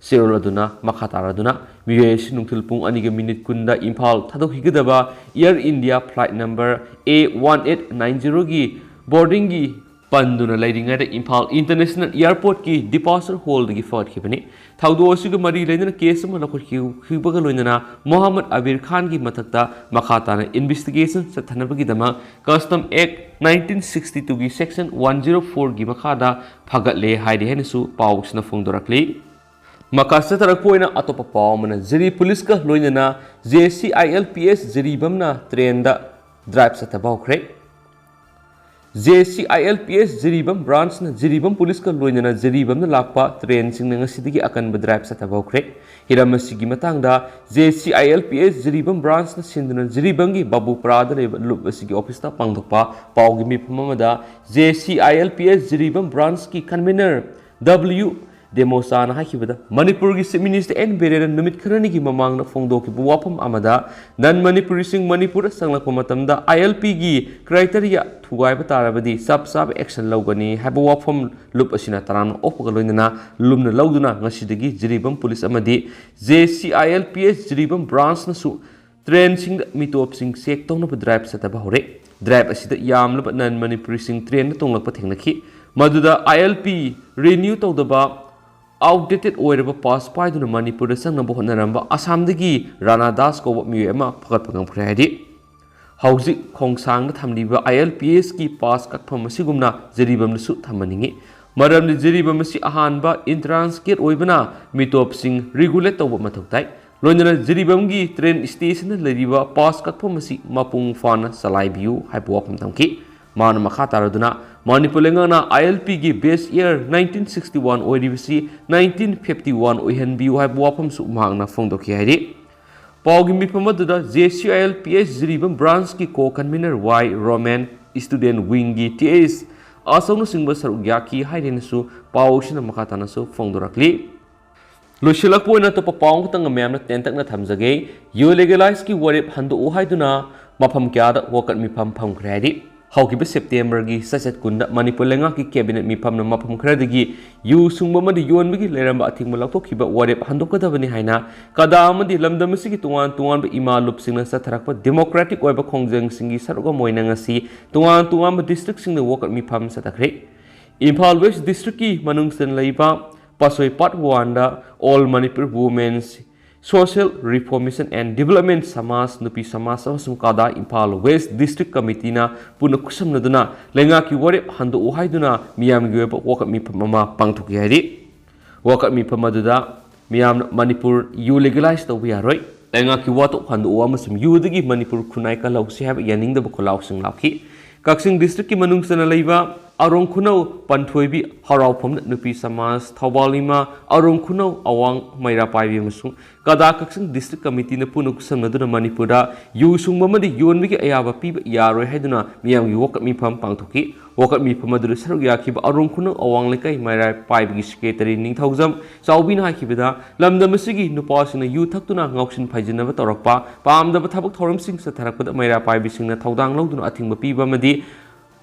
ꯆꯦꯔꯣꯜ ꯑꯗꯨꯅ ꯃꯈꯥ ꯇꯥꯔꯗꯨꯅ ꯃꯤꯑꯣꯏ ꯑꯁꯤ ꯅꯨꯡꯊꯤꯜ ꯄꯨꯡ ꯑꯅꯤꯒ minute ꯀꯨꯟꯗ Imphal ꯊꯥꯗꯣꯛꯈꯤꯒꯗꯕ Air India flight number A one eight nine zero ꯒꯤ boarding ꯒꯤ ꯄꯟꯗꯨꯅ ꯂꯩꯔꯤꯉꯩꯗ ꯏꯝꯐꯥꯜ International Airport ꯀꯤ departure hall ꯗꯒꯤ ꯐꯒꯠꯈꯤꯕꯅꯤ꯫ ꯊꯧꯗꯣꯛ ꯑꯁꯤꯒ ꯃꯔꯤ ꯂꯩꯅꯅ case ꯑꯃ ꯂꯧꯈꯠꯈꯤꯕꯒ ꯂꯣꯏꯅꯅ ꯃꯣꯍꯝꯃꯗ ꯑꯕꯤꯔ ꯈꯥꯟꯒꯤ ꯃꯊꯛꯇ ꯃꯈꯥ ꯇꯥꯅ investigation ꯆꯠꯊꯅꯕꯒꯤꯗꯃꯛ Custom Act nineteen sixty two ꯒꯤ section one zero four ꯒꯤ ꯃꯈꯥꯗ ꯐꯒꯠꯂꯦ ꯍꯥꯏꯔꯤ ꯍꯥꯏꯅꯁꯨ ꯄꯥꯎꯁꯤꯅ ꯐꯣꯡꯗꯣꯔꯛꯂꯤ꯫ ꯃꯈꯥ ꯆꯠꯊꯔꯛꯄ ꯑꯣꯏꯅ ꯑꯇꯣꯞꯄ ꯄꯥꯎ ꯑꯃꯅ ꯖꯤꯔꯤ ꯄꯨꯂꯤꯁꯀ ꯂꯣꯏꯅꯅ J C I L P S ꯖꯤꯔꯤꯕꯝꯅ train the drive ꯆꯠꯊꯕ ꯍꯧꯈ꯭ꯔꯦ꯫ J C I L P S Jiribam branch ꯅ ꯖꯤꯔꯤꯕꯝ ꯄꯨꯂꯤꯁꯀ ꯂꯣꯏꯅꯅ ꯖꯤꯔꯤꯕꯝꯗ ꯂꯥꯛꯄ train ꯁꯤꯡꯅ ꯉꯁꯤꯗꯒꯤ ꯑꯀꯟꯕ drive ꯆꯠꯊꯕ ꯍꯧꯈ꯭ꯔꯦ꯫ ꯍꯤꯔꯝ ꯑꯁꯤꯒꯤ ꯃꯇꯥꯡꯗ J C I L P S Jiribam branch ꯅ ꯁꯤꯟꯗꯨꯅ ꯖꯤꯔꯤꯕꯝꯒꯤ ꯕꯥꯕꯨꯄꯔꯥꯗ ꯂꯩꯕ ꯂꯨꯞ ꯑꯁꯤꯒꯤ office ꯇ ꯄꯥꯡꯊꯣꯛꯄ ꯄꯥꯎꯒꯤ ꯃꯤꯐꯝ ꯑꯃꯗ J C I L P S Jiribam branch ꯀꯤ convener W ꯗꯦꯃꯣꯁꯥꯅ ꯍꯥꯏꯈꯤꯕꯗ, ꯃꯅꯤꯄꯨꯔꯒꯤ Chief Minister N ꯕꯤꯔꯦꯟꯅ ꯅꯨꯃꯤꯠ ꯈꯔꯅꯤꯒꯤ ꯃꯃꯥꯡꯗ ꯐꯣꯡꯗꯣꯛꯈꯤꯕ ꯋꯥꯐꯝ ꯑꯃꯗ, non Manipuri ꯁꯤꯡ ꯃꯅꯤꯄꯨꯔꯗ ꯆꯪꯂꯛꯄ ꯃꯇꯝꯗ I L P ꯒꯤ criteria ꯊꯨꯒꯥꯏꯕ ꯇꯥꯔꯕꯗꯤ ꯆꯞ ꯆꯥꯕ action ꯂꯧꯒꯅꯤ ꯍꯥꯏꯕ ꯋꯥꯐꯝ ꯂꯨꯞ ꯑꯁꯤꯅ ꯇꯔꯥꯝꯅ ꯑꯣꯛꯄꯒ ꯂꯣꯏꯅꯅ ꯂꯨꯝꯅ ꯂꯧꯗꯨꯅ ꯉꯁꯤꯗꯒꯤ ꯖꯤꯔꯤꯕꯝ ꯄꯨꯂꯤꯁ ꯑꯃꯗꯤ J C I L P S Jiribam branch ꯅꯁꯨ train ꯁꯤꯡꯗ ꯃꯤꯇꯣꯞꯁꯤꯡ check ꯇꯧꯅꯕ drive ꯆꯠꯊꯕ ꯍꯧꯔꯦ꯫ Drive ꯑꯁꯤꯗ ꯌꯥꯝꯂꯕ non Manipuri ꯁꯤꯡ train ꯗ ꯇꯣꯡꯂꯛꯄ ꯊꯦꯡꯅꯈꯤ꯫ ꯃꯗꯨꯗ I L P renew ꯇꯧꯗꯕ, outdated ꯑꯣꯏꯔꯕ pass ꯄꯥꯏꯗꯨꯅ ꯃꯅꯤꯄꯨꯔꯗ ꯆꯪꯅꯕ ꯍꯣꯠꯅꯔꯝꯕ ꯑꯁꯥꯝꯗꯒꯤ ꯔꯥꯅꯥ ꯗꯥꯁ ꯀꯧꯕ ꯃꯤꯑꯣꯏ ꯑꯃ ꯐꯒꯠꯄ ꯉꯝꯈ꯭ꯔꯦ ꯍꯥꯏꯔꯤ꯫ ꯍꯧꯖꯤꯛ ꯈꯣꯡꯁꯥꯡꯗ ꯊꯝꯂꯤꯕ I L P S ꯀꯤ pass ꯀꯛꯐꯝ ꯑꯁꯤꯒꯨꯝꯅ ꯖꯤꯔꯤꯕꯝꯗꯁꯨ ꯊꯝꯍꯟꯅꯤꯡꯏ꯫ ꯃꯔꯝꯗꯤ ꯖꯤꯔꯤꯕꯝ ꯑꯁꯤ ꯑꯍꯥꯟꯕ entrance gate ꯑꯣꯏꯕꯅ ꯃꯤꯇꯣꯞꯁꯤꯡ regulate ꯇꯧꯕ ꯃꯊꯧ ꯇꯥꯏ꯫ ꯂꯣꯏꯅꯅ ꯖꯤꯔꯤꯕꯝꯒꯤ train station ꯗ ꯂꯩꯔꯤꯕ pass ꯀꯛꯐꯝ ꯑꯁꯤ ꯃꯄꯨꯡ ꯐꯥꯅ ꯆꯂꯥꯏꯕꯤꯌꯨ ꯍꯥꯏꯕ ꯋꯥꯐꯝ ꯊꯝꯈꯤ꯫ ꯃꯥꯅ ꯃꯈꯥ ꯇꯥꯔꯗꯨꯅ ꯃꯅꯤꯄꯨꯔ ꯂꯩꯉꯥꯛꯅ I L P ꯒꯤ base year nineteen sixty one ꯑꯣꯏꯔꯤꯕꯁꯤ nineteen fifty one ꯑꯣꯏꯍꯟꯕꯤꯌꯨ ꯍꯥꯏꯕ ꯋꯥꯐꯝꯁꯨ ꯃꯍꯥꯛꯅ ꯐꯣꯡꯗꯣꯛꯈꯤ ꯍꯥꯏꯔꯤ꯫ ꯄꯥꯎꯒꯤ ꯃꯤꯐꯝ ꯑꯗꯨꯗ J C I L P S Jiribam branch ꯀꯤ co-convener Y Roman, student wing ꯒꯤ T S ꯑꯆꯧꯅꯆꯤꯡꯕ ꯁꯔꯨꯛ ꯌꯥꯈꯤ ꯍꯥꯏꯔꯦꯅꯁꯨ ꯄꯥꯎ ꯑꯁꯤꯅ ꯃꯈꯥ ꯇꯥꯅꯁꯨ ꯐꯣꯡꯗꯣꯔꯛꯂꯤ꯫ ꯂꯣꯏꯁꯤꯜꯂꯛꯄ ꯑꯣꯏꯅ ꯑꯇꯣꯞꯄ ꯄꯥꯎ ꯑꯃꯈꯛꯇꯪ ꯃꯌꯥꯝꯅ ꯇꯦꯟꯇꯛꯅ ꯊꯝꯖꯒꯦ꯫ ꯌꯨ ꯂꯤꯒꯦꯂꯥꯏꯁꯀꯤ ꯋꯥꯔꯦꯞ ꯍꯟꯗꯣꯛꯎ ꯍꯥꯏꯗꯨꯅ ꯃꯐꯝ ꯀꯌꯥꯗ ꯋꯥꯀꯠ ꯃꯤꯐꯝ ꯐꯝꯈ꯭ꯔꯦ ꯍꯥꯏꯔꯤ꯫ ꯍꯧꯈꯤꯕ ꯁꯦꯞꯇꯦꯝꯕꯔꯒꯤ ꯆꯩꯆꯠ ꯀꯨꯟꯗ ꯃꯅꯤꯄꯨꯔ ꯂꯩꯉꯥꯛꯀꯤ ꯀꯦꯕꯤꯅꯦꯠ ꯃꯤꯐꯝꯅ ꯃꯐꯝ ꯈꯔꯗꯒꯤ ꯌꯨ ꯁꯨꯡꯕ ꯑꯃꯗꯤ ꯌꯣꯟꯕꯒꯤ ꯂꯩꯔꯝꯕ ꯑꯊꯤꯡꯕ ꯂꯧꯊꯣꯛꯈꯤꯕ ꯋꯥꯔꯦꯞ ꯍꯟꯗꯣꯛꯀꯗꯕꯅꯤ ꯍꯥꯏꯅ ꯀꯗꯥ ꯑꯃꯗꯤ ꯂꯝꯗꯝ ꯑꯁꯤꯒꯤ ꯇꯣꯉꯥꯟ ꯇꯣꯉꯥꯟꯕ ꯏꯃꯥ ꯂꯨꯞꯁꯤꯡꯅ ꯆꯠꯊꯔꯛꯄ ꯗꯦꯃꯣꯀ꯭ꯔꯦꯇꯤꯛ ꯑꯣꯏꯕ ꯈꯣꯡꯖꯪꯁꯤꯡꯒꯤ ꯁꯔꯨꯛ ꯑꯃ ꯑꯣꯏꯅ ꯉꯁꯤ ꯇꯣꯉꯥꯟ ꯇꯣꯉꯥꯟꯕ ꯗꯤꯁꯇ꯭ꯔꯤꯛꯁꯤꯡꯗ ꯋꯥꯀꯠ ꯃꯤꯐꯝ ꯆꯠꯊꯈ꯭ꯔꯦ꯫ ꯏꯝꯐꯥꯜ ꯋꯦꯁ ꯗꯤꯁꯇ꯭ꯔꯤꯛꯀꯤ ꯃꯅꯨꯡ ꯆꯟꯅ ꯂꯩꯕ ꯄꯥꯠꯁꯣꯏ ꯄꯥꯔꯠ ꯋꯥꯟꯗ All Manipur Women's Social Reformation and Development ꯁꯃꯥꯖ, ꯅꯨꯄꯤ ꯁꯃꯥꯖ ꯑꯃꯁꯨꯡ ꯀꯗꯥ ꯏꯝꯐꯥꯜ ꯋꯦꯁ ꯗꯤꯁꯇ꯭ꯔꯤꯛ ꯀꯃꯤꯇꯤꯅ ꯄꯨꯟꯅ ꯈꯨꯠꯁꯝꯅꯗꯨꯅ ꯂꯩꯉꯥꯛꯀꯤ ꯋꯥꯔꯦꯞ ꯍꯟꯗꯣꯛꯎ ꯍꯥꯏꯗꯨꯅ ꯃꯤꯌꯥꯝꯒꯤ ꯑꯣꯏꯕ ꯋꯥꯀꯠ ꯃꯤꯐꯝ ꯑꯃ ꯄꯥꯡꯊꯣꯛꯈꯤ ꯍꯥꯏꯔꯤ꯫ ꯋꯥꯀꯠ ꯃꯤꯐꯝ ꯑꯗꯨꯗ ꯃꯤꯌꯥꯝꯅ ꯃꯅꯤꯄꯨꯔ ꯌꯨ ꯂꯤꯒꯦꯂꯥꯏꯁ ꯇꯧꯕ ꯌꯥꯔꯣꯏ, ꯂꯩꯉꯥꯛꯀꯤ ꯋꯥꯊꯣꯛ ꯍꯟꯗꯣꯛꯎ ꯑꯃꯁꯨꯡ ꯌꯨꯗꯒꯤ ꯃꯅꯤꯄꯨꯔ ꯈꯨꯟꯅꯥꯏ ꯀꯜꯍꯧꯁꯤ ꯍꯥꯏꯕ ꯌꯥꯅꯤꯡꯗꯕ ꯈꯣꯜꯂꯥꯎꯁꯤꯡ ꯂꯥꯎꯈꯤ꯫ ꯀꯛꯆꯤꯡ ꯗꯤꯁꯇ꯭ꯔꯤꯛꯀꯤ ꯃꯅꯨꯡ ꯆꯟꯅ ꯂꯩꯕ ꯑꯔꯣꯡ ꯈꯨꯅꯧ ꯄꯟꯊꯣꯏꯕꯤ ꯍꯔꯥꯎꯐꯝꯗ ꯅꯨꯄꯤ ꯁꯃꯥꯖ, ꯊꯧꯕꯥꯜ ꯏꯃꯥ ꯑꯔꯣꯡ ꯈꯨꯅꯧ ꯑꯋꯥꯡ ꯃꯩꯔꯥ ꯄꯥꯏꯕꯤ ꯑꯃꯁꯨꯡ ꯀꯗꯥ ꯀꯛꯆꯤꯡ ꯗꯤꯁꯇ꯭ꯔꯤꯛ ꯀꯃꯤꯇꯤꯅ ꯄꯨꯟꯅ ꯈꯨꯠꯁꯝꯅꯗꯨꯅ ꯃꯅꯤꯄꯨꯔꯗ ꯌꯨ ꯁꯨꯡꯕ ꯑꯃꯗꯤ ꯌꯣꯟꯕꯒꯤ ꯑꯌꯥꯕ ꯄꯤꯕ ꯌꯥꯔꯣꯏ ꯍꯥꯏꯗꯨꯅ ꯃꯤꯌꯥꯝꯒꯤ ꯋꯥꯀꯠ ꯃꯤꯐꯝ ꯄꯥꯡꯊꯣꯛꯈꯤ꯫ ꯋꯥꯀꯠ ꯃꯤꯐꯝ ꯑꯗꯨꯗ ꯁꯔꯨꯛ ꯌꯥꯈꯤꯕ ꯑꯔꯣꯡ ꯈꯨꯅꯧ ꯑꯋꯥꯡ ꯂꯩꯀꯥꯏ ꯃꯩꯔꯥ ꯄꯥꯏꯕꯒꯤ ꯁꯦꯀ꯭ꯔꯦꯇꯔꯤ ꯅꯤꯡꯊꯧꯖꯝ ꯆꯥꯎꯕꯤꯅ ꯍꯥꯏꯈꯤꯕꯗ, ꯂꯝꯗꯝ ꯑꯁꯤꯒꯤ ꯅꯨꯄꯥꯁꯤꯡꯅ ꯌꯨ ꯊꯛꯇꯨꯅ ꯉꯥꯎꯁꯤꯟ ꯐꯩꯖꯤꯟꯅꯕ ꯇꯧꯔꯛꯄ, ꯄꯥꯝꯗꯕ ꯊꯕꯛ ꯊꯧꯔꯝꯁꯤꯡ ꯆꯠꯊꯔꯛꯄꯗ ꯃꯩꯔꯥ ꯄꯥꯏꯕꯤꯁꯤꯡꯅ ꯊꯧꯗꯥꯡ ꯂꯧꯗꯨꯅ ꯑꯊꯤꯡꯕ ꯄꯤꯕ ꯑꯃꯗꯤ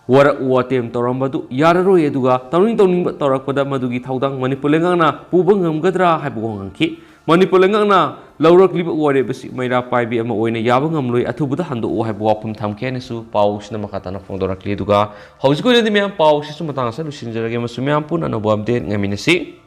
ꯋꯥꯔꯛ ꯋꯥꯇꯦꯝ ꯇꯧꯔꯝꯕꯗꯨ ꯌꯥꯔꯔꯣꯏ, ꯑꯗꯨꯒ ꯇꯧꯅꯤꯡ ꯇꯧꯅꯤꯡꯕ ꯇꯧꯔꯛꯄꯗ ꯃꯗꯨꯒꯤ ꯊꯧꯗꯥꯡ ꯃꯅꯤꯄꯨꯔ ꯂꯩꯉꯥꯛꯅ ꯄꯨꯕ ꯉꯝꯒꯗ꯭ꯔꯥ ꯍꯥꯏꯕ ꯋꯥꯍꯪ ꯍꯪꯈꯤ꯫ ꯃꯅꯤꯄꯨꯔ ꯂꯩꯉꯥꯛꯅ ꯂꯧꯔꯛꯂꯤꯕ ꯋꯥꯔꯦꯞ ꯑꯁꯤ ꯃꯩꯔꯥ ꯄꯥꯏꯕꯤ ꯑꯃ ꯑꯣꯏꯅ ꯌꯥꯕ ꯉꯝꯂꯣꯏ, ꯑꯊꯨꯕꯗ ꯍꯟꯗꯣꯛꯎ ꯍꯥꯏꯕ ꯋꯥꯐꯝ ꯊꯝꯈꯤ ꯍꯥꯏꯅꯁꯨ ꯄꯥꯎꯁꯤꯅ ꯃꯈꯥ ꯇꯥꯅ ꯐꯣꯡꯗꯣꯔꯛꯂꯤ꯫ ꯑꯗꯨꯒ ꯍꯧꯖꯤꯛ ꯑꯣꯏꯅꯗꯤ ꯃꯌꯥꯝ ꯄꯥꯎꯁꯤꯁꯨ ꯃꯇꯥꯡ ꯑꯁꯤꯗ ꯂꯣꯏꯁꯤꯟꯖꯔꯒꯦ ꯑꯃꯁꯨꯡ ꯃꯌꯥꯝ ꯄꯨꯟꯅ ꯑꯅꯧꯕ ꯑꯞꯗꯦꯠ ꯉꯥꯏꯃꯤꯟꯅꯁꯤ꯫